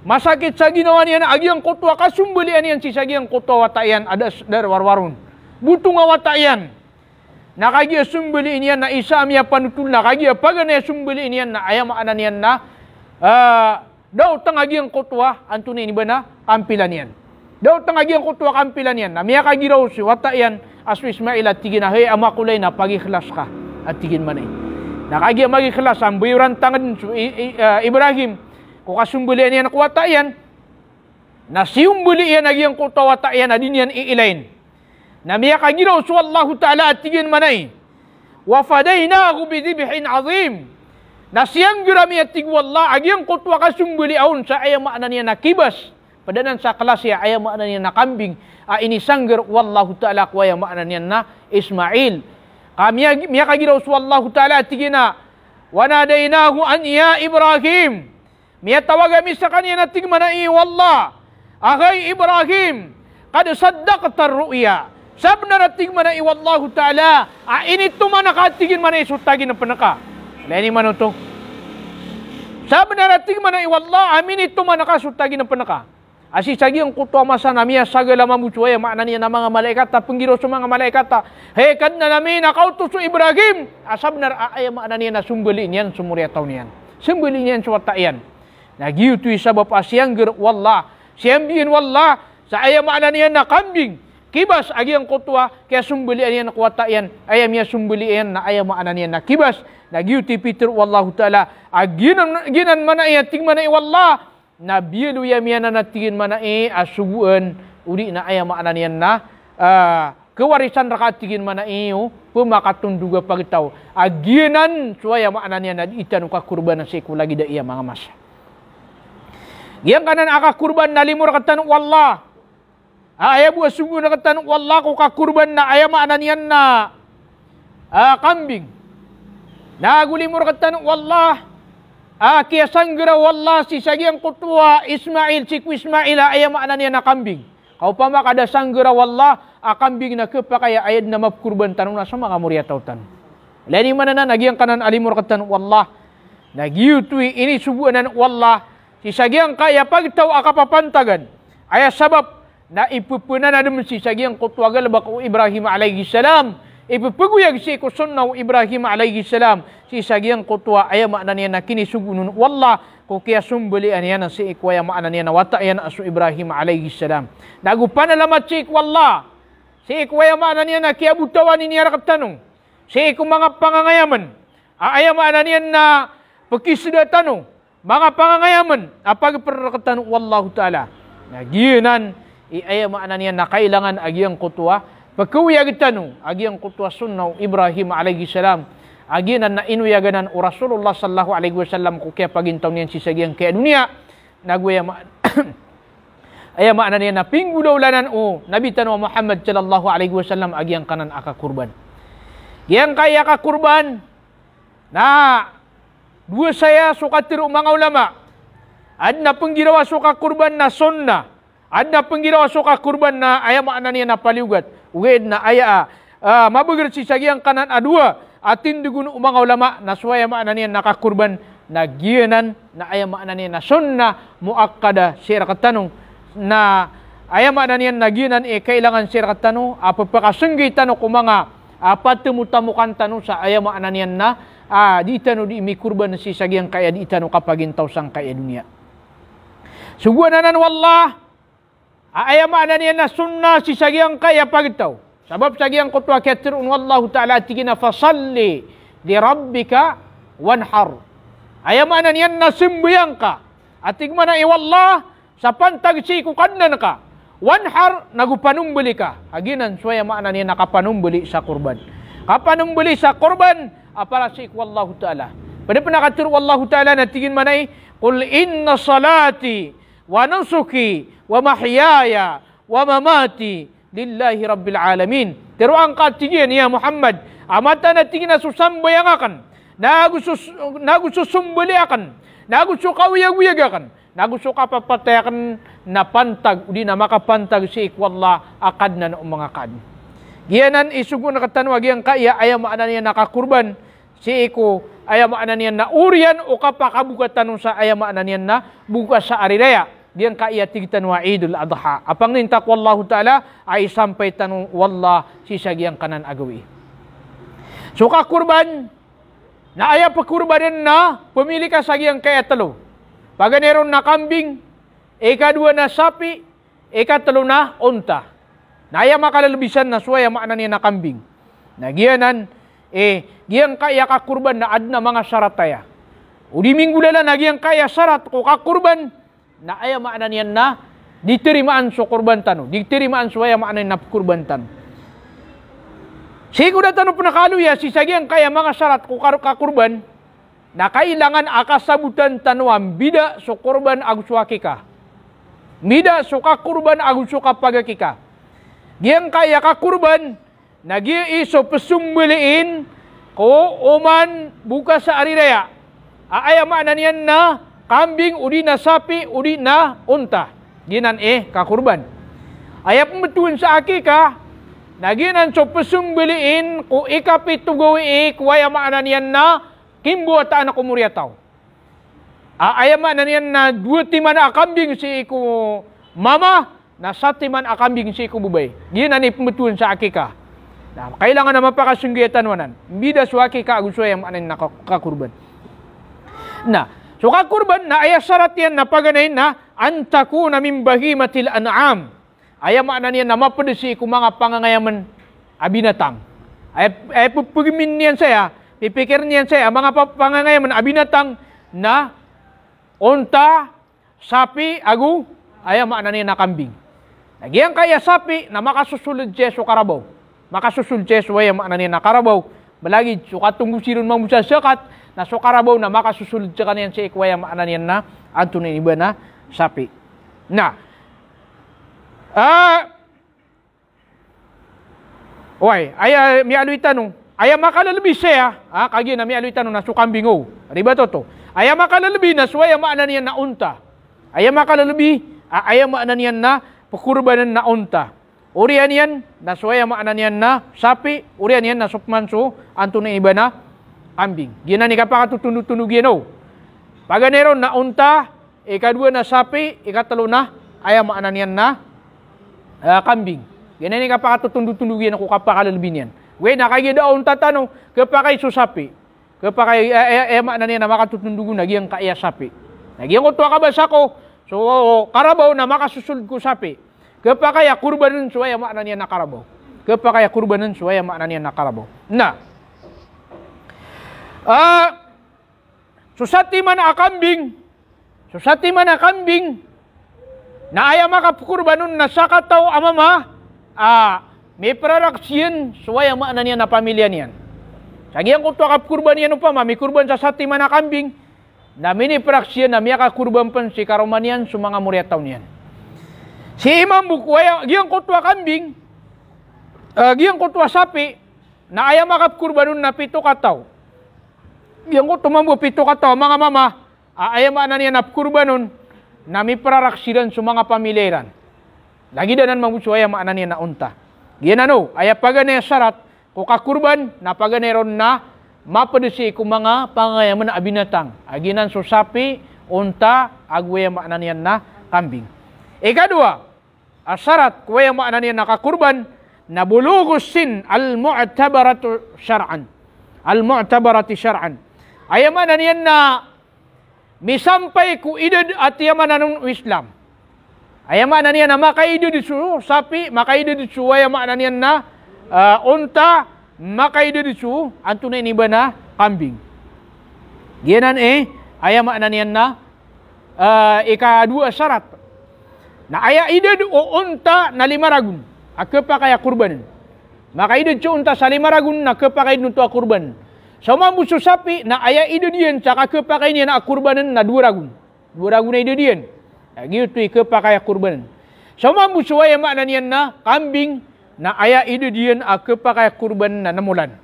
Masakit sa ginawa niyan a giyangkoto a kasombalian iyan sii sa giyangkoto a wata iyan a da, da warwar on. Botong a wata iyan. Na kagiya sombalin iyan na isa a miyapanotol na kagiya paganay a sombalin iyan na aya maana niyan na, ah, da oto a giyangkoto a antonaa ini ba na kampilan iyan. Da oto a giyangkoto a kampilan iyan. Na miyakagiraw so wata iyan a so Ismail a tig iyan a, "Hay ama ko lay, na pagikhlas ka," a tig iyan manay. Na kagiya magikhlas a mbayoran tanged so I-, I-, ah, Ibrahim ko kasombalian iyan ko wata iyan. Na siyombali iyan a giyangkoto a wata iyan a di niyan iilain. Na miyakagiraw so Allahu Ta'ala a tig iyan manay, "Wa fadaynahu bi dhibhin adhim." Na siyangger ami a tig o Allah a giyangkoto a kasombali on sa aya maana niyan na kibas. Ped anan sa klasi a aya maana niyan na kambing a inisangger o Allahu Ta'ala ko aya maana niyan na Ismail. Ka miya-, miyakagiraw so Allahu Ta'ala a tig iyan a, "Wa nadaynahu an ya Ibrahim." Miyatawag ami sekaniyan a tig manay o Allah a, "Hay Ibrahim, qad saddaqta ar-ru'ya." Sabenar a tig manay o Allahu Ta'ala a initoman ka a tig iyan manay so taginepen ka. Leni manoto. Sabenar a tig manay o Allah a minitoman ka so taginepen ka. A sii sa giyangkoto a masa na miyasagala mambo so aya maana niyan na manga malaikat a penggiraw so manga malaikat a, "Hay Kadnan ami, na kaoto so Ibrahim a sabenar a aya maana niyan na sombali niyan so moriyataw niyan. Sombali niyan so wata iyan." Na giyoto i sabap a siyangger o Allah, siyambiin o Allah sa aya maana niyan na kambing, kibas a giyangkoto a kiyasombalian iyan ko wata iyan, aya miyasombali iyan na aya maana niyan na kibas. Na giyoto i pitharo o Allahu Ta'ala a giyanan, giyanan manay a tig manay o Allah, na biyaloy ami anan a tig iyan manay a sogoan, odi na aya maana niyan na, ah, kewarisan reka a tig iyan manay o pemakatondog a pagtaw a giyanan so aya maana niyan na di tano kakorban sii ko lagid a iya manga masa. Giyangkanan a kakorban na limo rektano o Allah. A, aya bo a sogoan rektano o Allah ko kakorban na aya maana niyan na, ah, kambing. Na ago limo rektano o Allah a kiyasangger o Allah sii sa giyangkoto a Ismail, sii ko Ismail a aya maana niyan na kambing. Ka opama ka da sangger o Allah a kambing na kepakay a aya den a mapkorban tano na so manga moriyataw tano. Leni maana na giyangkanan a limo rektano o Allah. Na giyoto i inisogoan anan o Allah sii sa giyangkaya pagtaw a kapapantagan. Aya sabap na ipepenanadem sii sa giyangkoto a galebek o Ibrahim alayhis salam. Ipepegoyag sii ko sunnah o Ibrahim alayhis salam. Sii sa giyangkoto a aya maana niyan na kinisogoan on o Allah ko kiyasombalian iyan sii ko aya maana niyan na wata iyan a so Ibrahim alayhis salam. Na ago panalamat sii ko Allah. Sii ko aya maana niyan na kiyabotawan iyan rektano. Sii ko manga pangangayamen a aya maana niyan na pekiseda tano, manga pangangayamen a pagper rektano o Allahu Ta'ala. Na giyanan i aya maana niyan na kailangan a giyangkoto a pekeoyag tano a giyangkoto a sunnah o Ibrahim alayhis salam. A giyanan na inoyagan anan o Rasulullah sallallahu alayhi wasallam ko kiyapagintaw niyan sii sa giyangkaya doniya. Na ago aya ma-, aya maana niyan na pinggolawla anan o Nabi tano a Muhammad sallallahu alayhi wasallam a giyangkanan a kakorban. Giyangkaya kakorban na dowa saya so katharo o manga ulama. Aden a penggirawa so kakorban na sunnah. Aden a penggirawa so kakorban na aya maana niyan na paliyogat. Ogaid na aya a, ah, mabeger sii sa giyangkanan a dowa a tindeg on o manga ulama na so aya maana niyan na kakorban na giyanan na aya maana niyan na sunnah muakkada sii rektano. Na aya maana niyan na giyanan i kailangan sii rektano a pepakasenggi tano ko manga, ah, patemotamokan tano sa aya maana niyan na, ah, di tano di mikorban sii sa giyangkaya di tano kapagintaw sangkaya doniya. Sogoan anan o Allah a aya maana niyan na sunnah sii sa giyangkaya pagtaw. Sabap sa giyangkoto a kiyatharo on o Allahu Ta'ala a tig iyan a, "Fasalli li rabbika wanhar." Aya maana niyan na sembayang ka a tig manay o Allah sa pantag sii ko Kadnan ka. Wanhar, na ago panombeli ka. A giyanan so aya maana niyan na kapanombeli sa korban. Kapanombeli sa korban a para sii ko Allahu Ta'ala. Ped pen a katharo o Allahu Ta'ala na tig iyan manay, "Qul inna salati wa nusuki wa mahyaya wa mamati lillahi rabbil alamin." Tharoa ngka, tig iyan, ya Muhammad, a mataan a tig iyan a so sambayang aken, na ago so, na ago so sombeli aken, na ago so kaoyagoyag aken, na ago so kapapatay aken na pantag, odi na makapantag sii ko Allah a Kadnan o manga Kadnan. Giyanan i sogoan rektano a giyangkaya aya maana niyan na kakorban, sii ko aya maana niyan na oriyan o kapakaboka tano sa aya maana niyan na boka sa ari raya. Giyangkaya tig tano a Eidul Adha. A pangnin ta ko Allahu Ta'ala a isampay tano o Allah sii sa giyangkanan a gawii. So kakorban, na aya pekorbanen na pemili ka sa giyangkaya telo. Paganay ron na kambing, ikadowa na sapi, ikatelo na onta. Na aya makalelebi san na so aya maana niyan na kambing. Na giyanan, eh, giyangkaya kakorban na aden a manga sarat aya. O di minggolalan a giyangkaya sarat ko kakorban, na aya maana niyan na di terimaan so korban tano, di terimaan so aya maana niyan na pekorban tano. Sii ko da tano pen kaloya sii sa giyangkaya manga sarat ko kar-, kakorban, na kailangan a kasabotan tano a mbida so korban ago so akika. Mbida so kakorban ago so kapagakika. Giyangkaya kakorban, na giya i so pesombelin ko oman boka sa ari raya. A aya maana niyan na kambing, o di na sapi, o di na onta. Giyanan i kakorban. Aya pembetowan sa akika, na giyanan so pesombelin ko ikapito gawii ko aya maana niyan na kimbawataan ko moriyataw. A, aya maana niyan na dowa timan a kambing sii ko mama, na satiman a kambing sii ko babay. Giyanan i pembetowan sa akika. Na kailangan a mapakasonggiya tano anan. Mbida so akika ago so aya maana niyan na ka-, kakorban. Na so kakorban na aya sarat iyan na paganay na an takuna min bahimatil an'am. Aya maana niyan na maped sii ko manga pangangayamen a binatang. Aya, aya pe-, pegemin iyan saya, pipikir iyan saya, manga pa-, pangangayamen a binatang na onta, sapi, ago aya maana niyan na kambing. Na giyangkaya sapi na makasosoled saya so karabaw. Makasosoled saya so aya maana niyan na karabaw. Malagid so katonggo siron mambo sa zakat, na so karabaw na makasosoled sekaniyan sii ko aya maana niyan na antonaa ini ba na sapi. Na, ah, oway, aya miyaaloy tano, aya makalelebi saya, ah, kagiya na miyaaloy tano na so kambing o, ribat oto. Aya makalelebi na so aya maana niyan na onta. Aya makalelebi, ah, aya maana niyan na pekorbanen na onta. Oriyan iyan na so aya maana niyan na sapi, oriyan iyan na so peman so antonaa ini ba na kambing. Giyanan i kapakatotondotondog iyan o. Paganay ron na onta, ikadowa na sapi, ikatelo na aya maana niyan na, ah, kambing. Giyanan i kapakatotondotondog iyan ko kapakalelebi niyan. Oway, na kagiya da a onta tano, kepakay so sapi. Kepakay, eh, eh, eh, maana niyan na makatotondog on na giyangkaya sapi. Na giyangkoto a kabasa ko, so karabaw na makasosoled ko sapi. Kepakay a korbanen so aya maana niyan na karabaw. Kepakay a korbanen so aya maana niyan na karabaw. Na, ah, so satiman a kambing, so satiman a kambing, na aya makapekorban on na sakataw a mama a miperaraksiyen so aya maana niyan na pamiliya niyan. Sa giyangkoto a kapekorban iyan opama, mikorban sa satiman a kambing, na miniperaraksiyen na miyakakorban pen si karoma niyan so manga moriyataw niyan. Sii mambo ko aya, giyangkoto a kambing, eh, giyangkoto a sapi, na aya makapekorban on na pito kataw. Giyangkoto mambo a pito kataw a manga mama, a, aya maana niyan na pekorban on na miperaraksiran so manga pamiliya iran. Lagid anan mambo so aya maana niyan na onta. Giyanan o, aya paganay a sarat ko kakorban, na paganay ron na maped sii ko manga pangangayamen a binatang. A giyanan so sapi, onta, ago aya maana niyan na kambing. Ikadowa a sarat ko aya maana niyan na kakorban, na bulughu sin al-mu'tabaratu shar'an. Al-mu'tabarati shar'an. Aya maana niyan na misampay ko idad a tiyamanan on o Islam. Aya maana niyan na makaidad so sapi, makaidad so aya maana niyan na, ah, onta, makaidad so antonaa ini ba na kambing. Giyanan i, aya maana niyan na, ah, ikadowa a sarat. Na aya idad o onta na lima ragon a kepakay a korbanen. Makaidad so onta sa lima ragon na kepakay den oto a korbanen. So mambo so sapi na aya idad iyan sa kakepakay niyan a korbanen na dowa ragon. Dowa ragon a idad iyan. Na giyoto i kepakay a korbanen. So mambo so aya maana niyan na kambing na aya idad iyan a kepakay a korbanen na nem olan.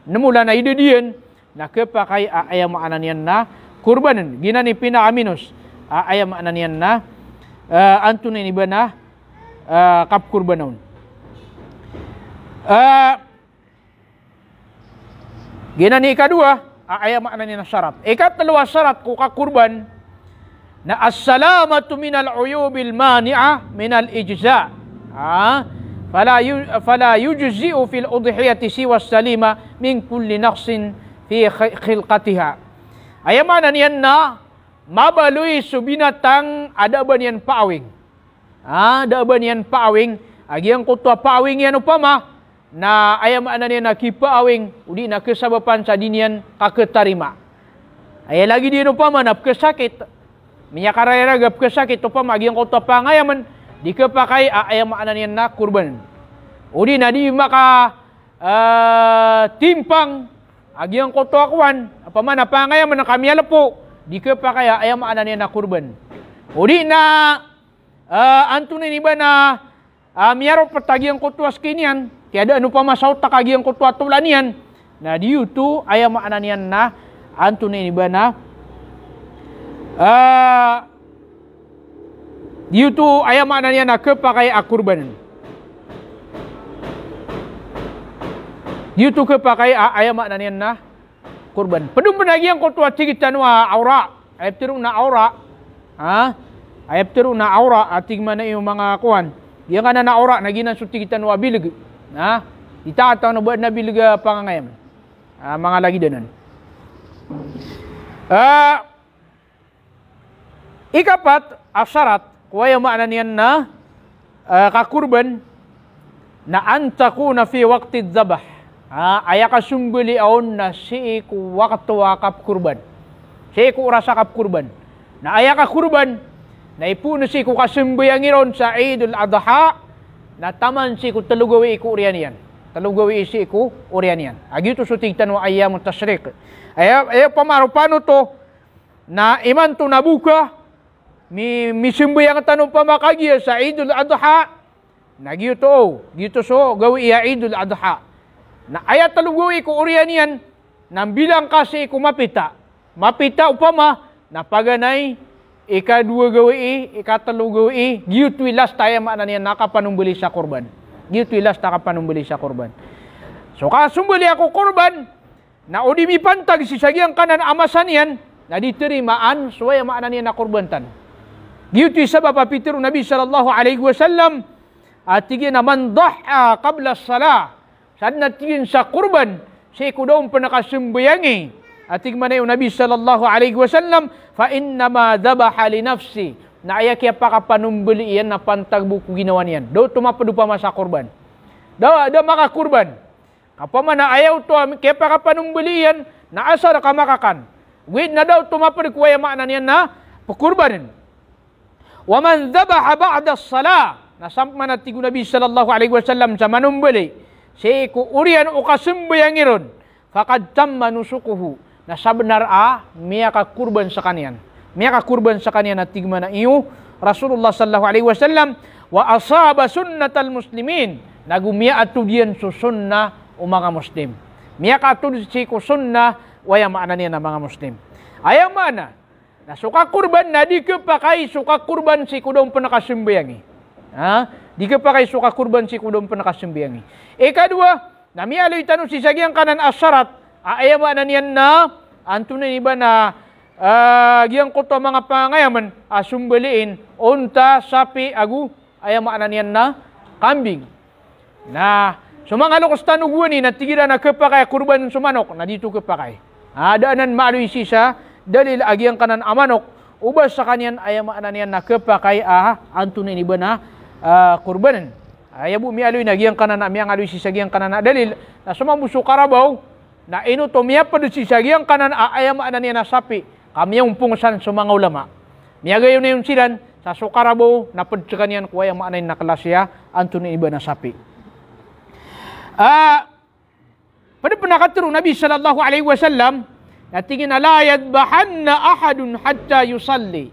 Nem olan a idad iyan na kepakay a aya maana niyan na korbanen. Giyanan i pinakaminos a aya maana niyan na, eh, antonaa ini ba na, eh, kapekorbanen on. Eh, Giyanan i ikadowa a aya maana niyan na sarat. Ikatlo a sarat ko kakorban na as-salamatu minal uyubil mani'ah minal ijza. Ha? Fala yu-, fala yujzi'u fil udhiyati siwas salima min kulli naqsin fi khi-, khilqatiha. Aya maana niyan na mabaloy so binatang a da a ba niyan paawing. Ha, da a ba niyan paawing, a giyangkoto a paawing iyan opama na aya maana niyan na kipaawing, odi na kesabapan sa di niyan kaketarima. Aya lagid iyan opama na pekesakit, miyakarayarag a pekesakit opama a giyangkoto a pangayamn, di kepakay a aya maana niyan na korban. Odi na di maka, eh, timpang a giyangkoto a kowan, opama na pangayamn ka miyalepo, di kepakay a aya maana niyan na korban. Odi na, eh, antonaa ini ba na, ah, miyaropet a giyangkoto a skin iyan, kiyadaan opama sa otak a giyangkoto a tolan iyan, na di oto aya maana niyan na antonaa ini ba na, ah, di oto aya maana niyan na kepakay a korban. Di oto kepakay a aya maana niyan na korban. Ped on pen a giyangkoto a tig tano a awra. Aya petero na awra. Ha? Aya petero na awra a tig mana iyo manga kowan. Giyangkanan a awra na giyanan so tig tano a bileg. Ha? Di taat tano ba na bileg a pangangayam. Ha, manga lagid anan. Ah, Ikapat a sarat ko aya maana niyan na, eh, kakorban na an takuna fi waqti dhabh. Ah, aya kasombalin on na sii ko wakto a kapkorban. Sii ko oras a kapkorban. Na aya kakorban na ipoon sii ko kasambayang iron sa Eidul Adha, na taman sii ko telo gawii ko oriyan iyan. Telo gawii sii ko oriyan iyan. A giyoto so tig tano a ayyamut tashriq. Aya, aya pamaropaan oto, na imanto na boka, mi-, misambayang tano opama kagiya sa Eidul Adha, na giyoto, o, giyoto so gawii a Eidul Adha. Na aya telo gawii ko oriyan iyan, na mbilang ka sii ko mapita. Mapita opama, na paganay, ikadowa gawii, ikatelo gawii, giyoto i last a aya maana niyan na kapanombali sa korban. Giyoto i last a kapanombali sa korban. So kasombali ako korban, na o di mipantag sii sa giyangkanan a masa niyan, na di tarimaan so aya maana niyan na korban tan. Giyoto i sabap a pitero o Nabi sallallahu alaihi wasallam, a tig iyan a man dhaha qabla as-salah, sadn a tig iyan sa korban sii ko da on pen kasambayangi, a tig mana iyo Nabi sallallahu alaihi wasallam, fa innama dhabaha li nafsih, na aya kiyapakapanombali iyan na pantag bo ko ginawa niyan. Da oto maped opama sa korban. Da, da makakorban. Ka opama na aya oto a kiyapakapanombali iyan na asar ka makakan. Ogaid na da oto maped ko aya maana niyan na pekorbanen. Wa man dhabaha ba'da as-salah. Na samp mana tig o Nabi sallallahu alaihi wasallam sa manombali sii ko oriyan o kasambayang iron, faqad tamma nusukuhu. Na sabnar a miyakakorban sekaniyan. Miyakakorban sekaniyan a tig mana iyo Rasulullah sallallahu alaihi wasallam, wa asaba sunnatal muslimin. Nago miyaatod iyan so sunnah o manga Muslim. Miyakaatod sii ko sunnah o aya maana niyan na manga Muslim. Aya maana na so kakorban na di kepakay so kakorban sii ko da on pen kasambayangi. Ha? Di kepakay so kakorban sii ko da on pen kasambayangi. Ikadowa, na miyaaloy tano sii sa giyangkanan a sarat, a aya maana niyan na, antonaa ini ba na, ah, giyangkoto a manga pangayamen a sombaliin, onta, sapi, ago, aya maana niyan na kambing. Na so manga lokes tano gowani na tig iran a kepakay a korban so manok, na di oto kepakay. Ah, da anan maaloy sii sa dalil a giyangkanan a manok o ba sekaniyan aya maana niyan na kepakay a antonaa ini ba na, ah, korbanen. Aya bo miyaaloy na giyangkanan a miyangaaloy sii sa giyangkanan a dalil, na so mambo so karabaw, na ino oto miyaped sii sa giyangkanan a aya maana niyan na sapi, ka miyaompong san so manga ulama. Miyagayonayon siran sa so karabaw na ped sekaniyan ko aya maana niyan na klasi a antonaa ini ba na sapi. Ah, ped pen a katero o Nabi sallallahu alaihi wasallam, na tig iyan a la yadhbahanna ahadun hatta yusalli.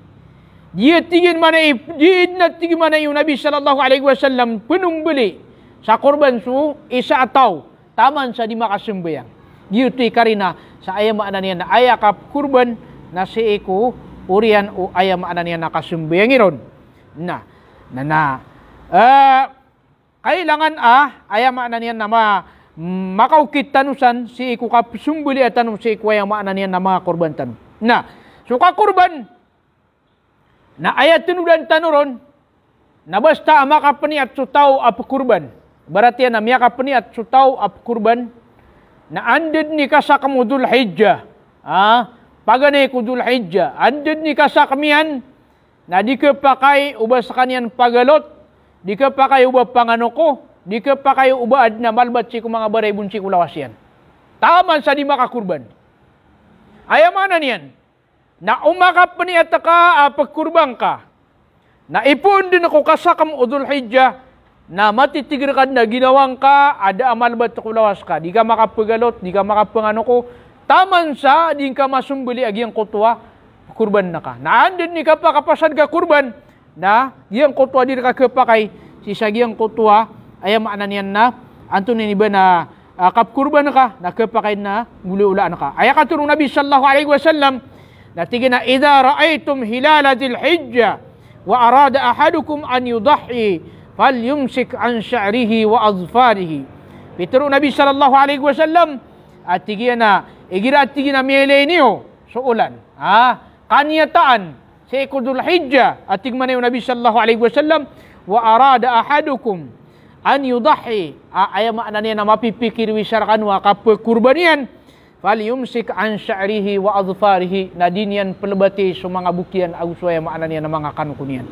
Di a tig iyan mana i-, di na tig mana iyo Nabi sallallahu alaihi wasallam penombali sa korban so isa a taw taman sa di makasambayang. Giyoto i karina sa aya maana niyan na aya kakorban na sii ko oriyan o aya maana niyan na kasambayang iron. Na, na, na, eh, kailangan a, aya maana niyan na ma-, makaokit tano san sii ko kapsombaliya tano sii ko aya maana niyan na manga korban tano. Na so kakorban na aya tenodan tano ron na basta a makapeniyat so taw a pekorban. Ibarat iyan na miyakapeniyat so taw a pekorban na anda den i kasakm o Dhul Hijjah, a, paganay ko Dhul Hijjah, anda den i kasakm iyan na di khapakay o ba sekaniyan pagalot, di khapakay o ba panganoko, di khapakay o ba aden a malbat sii ko manga baray bon sii ko lawas iyan. Taman sa di makakorban. Aya maana niyan na o makapeniyat ka a pekorban ka na ipoon den ko kasakm o Dhul Hijjah, na matitig reka den a ginawa ngka a da a malbat ko lawas ka, di ka makapegalot, di ka makapenganoko, taman sa di ngka masombali a giyangkoto a korban ka. Na anda den i kapakapasad ka korban na giyangkoto a di reka khapakay sii sa giyangkoto a, aya maana niyan na antonaa i ba na, a, kapkorban ka, na khapakay na golaolaan ka. Aya katharo o Nabi sallallahu alaihi wasallam, na tig iyan a, "Idha ra'aytum hilala Dhil Hijjah wa arada ahadukum an yudahhi, falyumsik an sha'rihi wa adhfarihi." Pitharo o Nabi sallallahu alaihi wasallam, a tig iyan a, igira a tig iyan a miyailay niyo so olan, a, kaniyataan sii ko Dhul Hijjah, a tig mambo o Nabi sallallahu alaihi wasallam, "Wa arada ahadukum an yudahhi," a, aya maana niyan na mapipikir o isa rekano a kapekorban iyan, "falyumsik an sha'rihi wa adhfarihi," na di niyan pelebati so manga bok iyan ago so, aya maana niyan na manga kanoko niyan.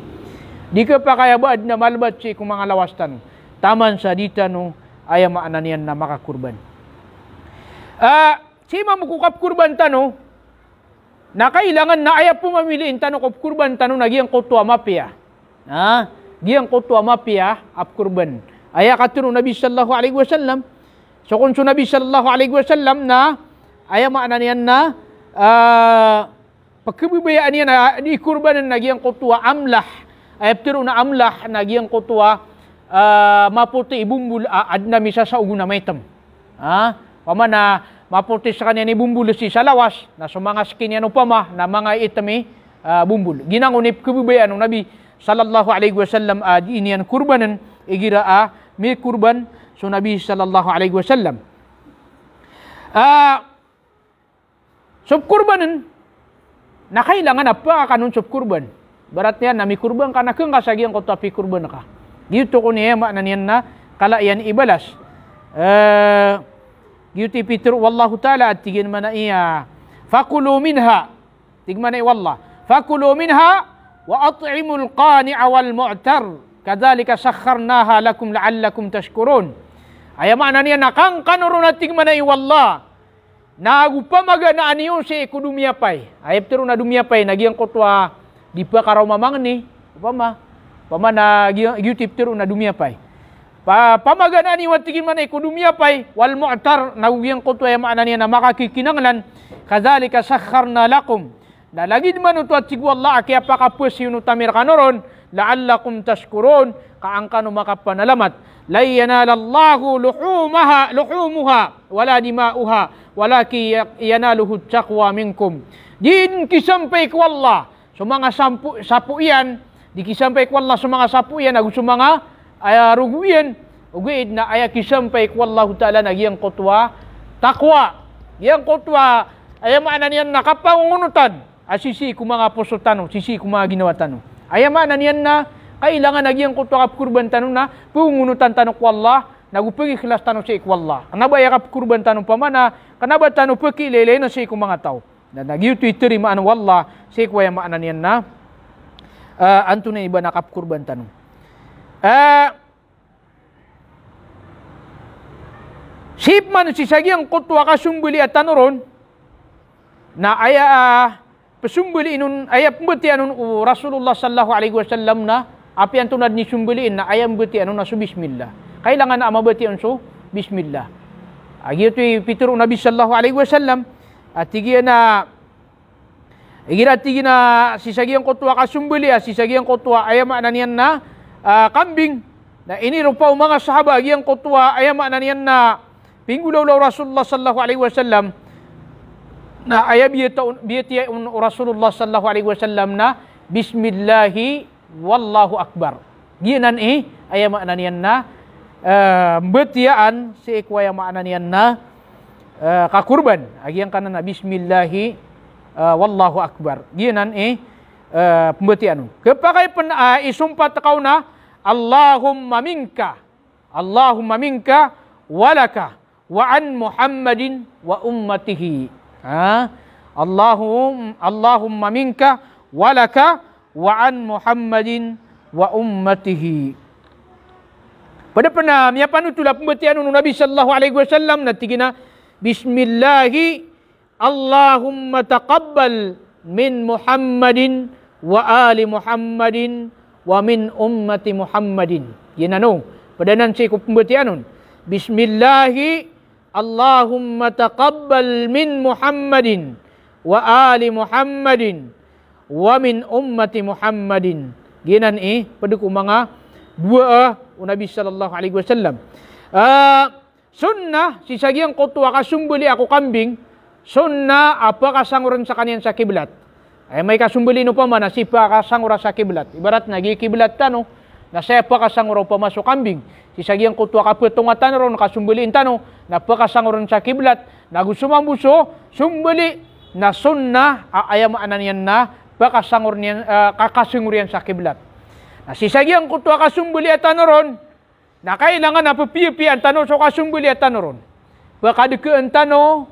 Di khapakay a ba aden a malbat sii ko manga lawas tano, taman sa di tano, aya maana niyan na makakorban. A, sii mambo ko kapkorban tano, na kailangan na aya pemamiliin tano ko pekorban tano na giyangkoto a mapiya. Na giyangkoto a mapiya a pekorban. Aya katharo o Nabi sallallahu alaihi wasallam, so kon so Nabi sallallahu alaihi wasallam na, aya maana niyan na, a, pekhebabayaan iyan a di korbanen na giyangkoto a amlah. Aya petharoon a amlah na giyangkoto a, a, mapoti i bombol a aden a misasaogon a maitem. Ha? Opama na mapoti sekaniyan i bombol sii sa lawas, na so manga skin iyan opama na manga iitem i, a, bombol. Giyanan i pekhebabayaan o Nabi sallallahu alaihi wasallam a di niyan korbanen igira a mikorban so Nabi sallallahu alaihi wasallam. A, so pekorbanen na kailangan a pekakanon so pekorban. Ibarat iyan na mikorban ka na kengka sa giyangkoto a pikorban ka. Giyoto kon i aya maana niyan na kala iyan i balas. E, giyoto i pitharo o Allahu Ta'ala a tig iyan mambo a, "Fakulu minha." Tig mambo o Allah, "Fakulu minha wa at'imul qani'a wal mu'tar. Kadhalika sakharnaha lakum la'allakum tashkurun." Aya maana niyan na kangkano ron a tig mambo o Allah, na go pamaganaan iyo sii ko domiyapay. Aya petharoon a domiyapay na giyangkoto a di pekaraoma mangni. Opama, opama na giya-, giyoto i petharoon a domiyapay. Pa-, pamaganaan iyo a tig mambo ko domiyapay, wal mu'tar, na go giyangkoto a aya maana niyan na makakikinanglan, kadhalika sakharna lakum. Na lagid mambo oto a tig o Allah a kiyapakapos iyon o tami rekano ron, la'allakum tashkurun, ka an kano makapanalamat. Lan yanalallahu luhumaha, luhumuha, wala dima'uha, walakin ya-, yanaluhu taqwa minkum. Di kisampay ko Allah so manga sampo, sapo iyan, di kisampay ko Allah so manga sapo iyan, ago so manga, aya, rogo iyan, ogaid na aya kisampay ko Allahu Ta'ala na giyangkoto a taqwa. Giyangkoto a, aya maana niyan na kapangongonotan a sisii ko manga poso tano, sisii ko manga ginawa tano. Aya maana niyan na kailangan a giyangkoto a kapekorban tano na pengongonotan tano ko Allah, na go pekikhlas tano sii ko Allah. Kena ba aya kapekorban tano opama na, kena ba tano pekiilaylayin sii ko manga taw. Na, na giyoto i tarimaan o Allah sii ko aya maana niyan na, a, antonaa i ba na kapekorban tano. A, sii pman sii sa giyangkoto a kasombaliya tano ron, na aya, a, pesombaliin on, aya pembatiyaa on o Rasulullah sallallahu alaihi wasallam na, apiya antonaa den i sombaliin na aya mbatiyaa on na so bismillah. Kailangan a mabatiya on so bismillah. A, giyoto i pitharo o Nabi sallallahu alaihi wasallam, a tig iyan a, igira tig iyan a sii sa giyangkoto a kasombaliya, sii sa giyangkoto a aya maana niyan na, a, kambing. Na iniropa o manga sahaba a giyangkoto a aya maana niyan na pinggolawla o Rasulullah sallallahu alaihi wasallam. Na aya biyata-, biyatiya on o Rasulullah sallallahu alaihi wasallam na, "Bismillahi wallahu akbar." Giyanan i aya maana niyan na eh, mbetiyaan sii ko aya maana niyan na, eh, kakorban. A giyangkanan a bismillahi, eh, wallahu akbar. Giyanan i, eh, pembetiyaan on. Kepakay pen, eh, isompat ka on a, Allahumma minka. Allahumma minka wa laka wa an Muhammadin wa ummatihi. Ha? Allahum-, Allahumma minka wa laka wa an Muhammadin wa ummatihi. Ped pen a miyapanotol a pembetiyaan on o Nabi sallallahu alaihi wasallam na tig iyan a, "Bismillahi, Allahumma taqabbal min Muhammadin wa ali Muhammadin wa min ummati Muhammadin." Giyanan o, ped anan sii ko pembetiyaan on. "Bismillahi, Allahumma taqabbal min Muhammadin wa ali Muhammadin wa min ummati Muhammadin." Giyanan i, ped ko manga dowaa o Nabi sallallahu alaihi wasallam. Ah, sunnah, sii sa giyangkoto a kasombali a ko kambing, sunnah a pakasangoren sekaniyan sa kiblat. Aya maana i kasombali opama na sii pakasangoren sa kiblat. Ibarat na giya kiblat tano, na saya pakasangor opama so kambing. Sii sa giyangkoto a kapetonga tano ron, kasombaliin tano, na pakasangoren sa kiblat. Na go so mambo so sombali, na sunnah a aya maana niyan na pakasangoren iyan, eh, ka-, kasangor iyan sa kiblat. Na sii sa giyangkoto a kasombali a tano ron, na kailangan a pepiyapiyaan tano so kasombali a tano ron. Pekadekaan tano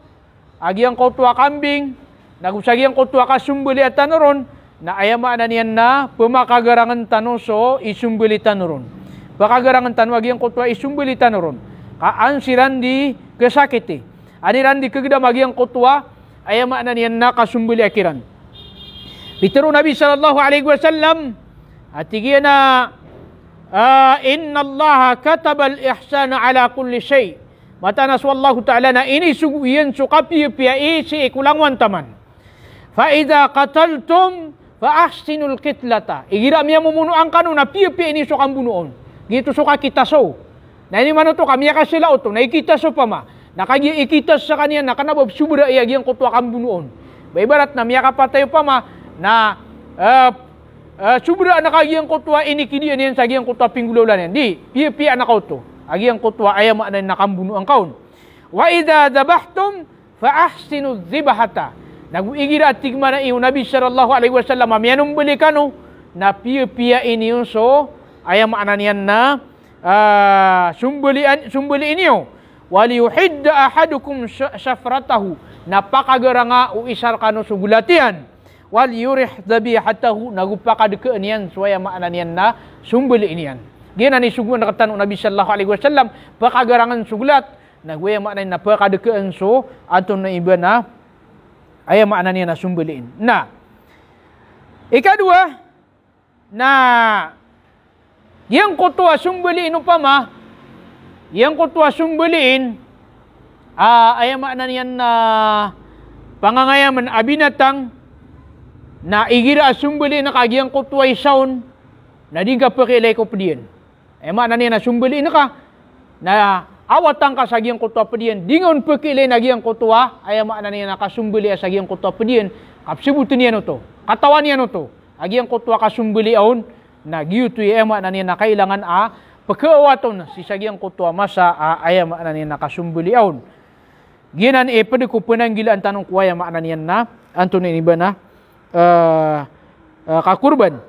a giyangkoto a kambing, na go sa giyangkoto a kasombali a tano ron, na aya maana niyan na pemakagarangn tano so isombali tano ron. Pekagarangen tano a giyangkoto a isombali tano ron. Ka an siran di kesakiti. An iran di kegedam a giyangkoto a, aya maana niyan na kasombali a kiran. Pitero o Nabi sallallahu alaihi wasallam, a tig iyan a, ah, "Innallaha katabal ihsana ala kulli shay." Mataan a so Allahu Ta'ala na inisogo iyan so kapiyapiyai sii ko langowan taman. "Fa idha qataltum fa ahsinul qitlata." Igira miyamomono angkano na piyapiyai niyo so kambonoon. Giyoto so kakitaso. Na ino man oto ka miyakasala oto, na ikitas opama. Na kagiya ikitas sekaniyan, na kena ba sobra a giyangkoto a kambonoon. Ba ibarat na miyakapatay opama, na, eh, eh, sobra na ka giyangkoto a inikidiya niyan sa giyangkoto a pinggolawla niyan. Di, piyapiyaan ka oto a giyangkoto a aya maana niyan na kambonoon ka on. "Wa idha dhabahtum fa ahsinu dhibhata." Na go igira, a tig mambo o Nabi sallallahu alaihi wasallam, a miyanombali kano, na piyapiyai niyo so, aya maana niyan na, ah, sombalian, sombaliin iyo. "Wal yuhidda ahadukum sha-, shafratahu." Na pakagaranga o isa rekano so golat iyan. "Wal yurih dhabihatahu." Na go pakadekaan iyan so, aya maana niyan na sombaliin iyan. Giyanan i sogoan rektano o Nabi sallallahu alaihi wasallam, pakagarangen so golat. Na go aya maana niyan na pakadekaan so antonaa i ba na, aya maana niyan na sombaliin. Na ikadowa, na giyangkoto a sombaliin opama, giyangkoto a sombaliin, ah, aya maana niyan na pangangayamen a binatang, na igira a sombaliin ka giyangkoto a isa on, na di ngka pekiilay ko ped iyan. Aya maana niyan na sombaliin ka, na awatan ka sa giyangkoto a ped iyan, di ngka on pekiilayn a giyangkoto a, aya maana niyan na kasombalian sa giyangkoto a ped iyan, ka pesaboten iyan oto, katawan iyan oto a giyangkoto a kasombalian on, na giyoto i aya maana niyan na kailangan a pekeawat on sii sa giyangkoto a masa a, aya maana niyan na kasombalian on. Giyanan i ped ko penanggilaan tano ko aya maana niyan na antonaa i ba na, eh, eh, kakorban.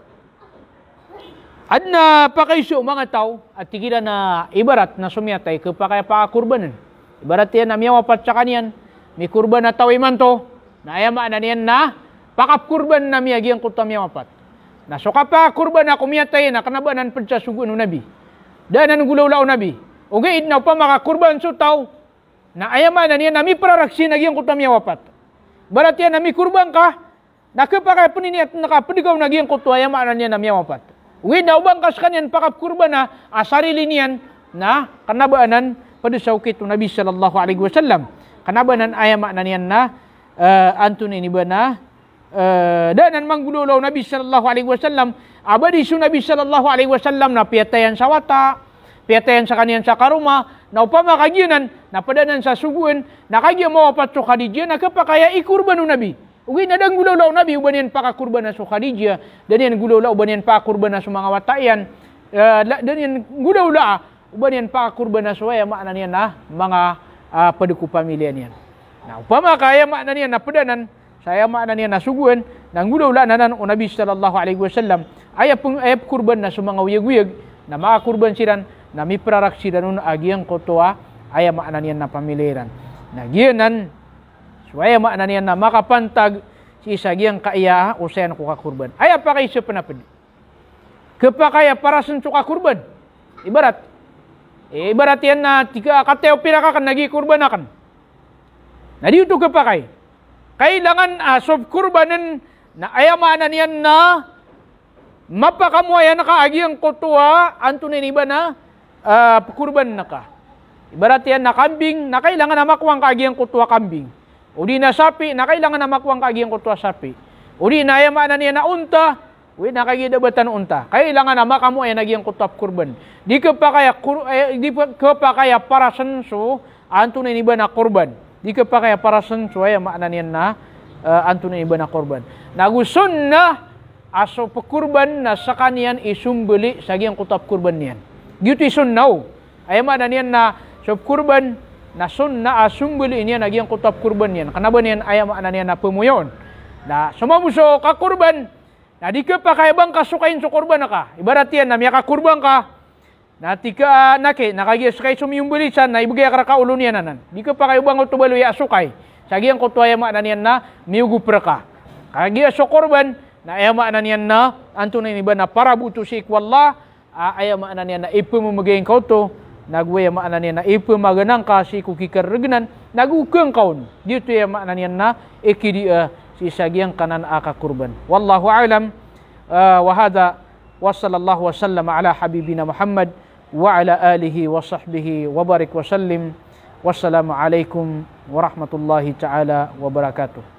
Aden a pakaiza o manga taw a tig iran a ibarat na so miyatay kepakay a pakakorbanen. Ibarat iyan na miyawapat sekaniyan, mikorban a taw imanto, na aya maana niyan na pakapekorbanen ami a giyangkoto a miyawapat. Na so kapakakorbanen ko miyatay na kena ba anan ped sa sogoan o Nabi. Da anan golawlaa o Nabi. Ogaid na opama ka korban so taw, na aya maana niyan na miperaraksi a giyangkoto a miyawapat. Ibarat iyan na mikorban ka, na kepakay a peniniat na ka ped ka on a giyangkoto a, aya maana niyan na miyawapat. Ogaid na o ba ngka sekaniyan pakapekorbana a sarili niyan, na kena ba anan ped sa okit o Nabi sallallahu alaihi wasallam. Kena ba anan, aya maana niyan na, eh, antonaa i ba na, eh, da anan manggolawla o Nabi sallallahu alaihi wasallam. A ba di so Nabi sallallahu alaihi wasallam na piyatayan sa wata, piyatayan sekaniyan sa karoma, na opama ka giyanan na ped anan sa sogoan, na kagiya mawapat so Khadijah na kepakay a ikorban o Nabi. Ogaid na da nggolawlaa o Nabi o ba niyan pakakorbana so Khadijah, da niyan nggolawlaa o ba niyan pakakorbana so manga wata iyan, eh, da, da niyan nggolawlaa o ba niyan pakakorbana so aya maana niyan na manga, ah, pd ko pamiliya niyan. Na opama ka aya maana niyan na pd anan sa aya maana niyan na sogoan, na nggolawlaan anan o Nabi sallallahu alaihi wasallam, aya png-, aya pkorban na so manga oyagoyag, na makakorban siran, na miprarak siran on a giyangkoto a aya maana niyan na pamiliya iran. Na giyanan so aya maana niyan na makapantag sii sa giyangkaya a osayan ko kakorban. Aya pakaiza pn a pd, khapakay a parasan so kakorban. Ibarat, eh, ibarat iyan na tig ka, "Kataya o pirak akn na giya korban akn." Na di oto khapakay. Kailangan a so pkorbanen na aya maana niyan na mapakamoayan ka a giyangkoto a antonaa ini ba na, ah, pkorbanen ka. Ibarat iyan na kambing, na kailangan a makowa ngka a giyangkoto a kambing. O di na sapi, na kailangan a makowa ngka a giyangkoto a sapi. O di na aya maana niyan na onta, o di na kagiya da batan onta. Kailangan a makamoayan a giyangkoto a pkorban. Di khapakay a kor-, eh, di pa-, khapakay a parasan so antonaa ini ba na korban. Di khapakay a parasan so aya maana niyan na, eh, antonaa ini ba na korban. Na go sunnah a so pkorban na skaniyan i sombali sa giyangkoto a pkorban iyan. Giyoto i sunnah o. Aya maana niyan na so pkorban na sunnah a sombali niyan a giyangkoto a pkorban iyan. Kna ba niyan aya maana niyan na pmoyoon. Na so mambo so kakorban, na di khapakay a ba ngka sokain so korban ka. Ibarat iyan na miyakakorban ka, na tig ka, ah, na ki, na kagiya sokay so miyombali san, na ibgay akn rka olo niyan anan. Di khapakay o ba ngka oto baloya a sokay sa giyangkoto aya maana niyan na miyogop rka. Kagiya so korban, na aya maana niyan na antonaa ini ba na paraboto sii ko Allah, ah, aya maana niyan na ipmamgay ngka oto, na go aya maana niyan na ipmagana ngka sii ko kikargnan, na go kangka on. Giyoto aya maana niyan na ikidiya sii sa giyangkanan a kakorban. Wallahu a'lam. Ah, wa hadha, wa sallallahu wa sallam ala habibina Muhammad wa ala alihi wa sahbihi wa barik wa sallim. Wassalamu alaikum warahmatullahi ta'ala wabarakatuh.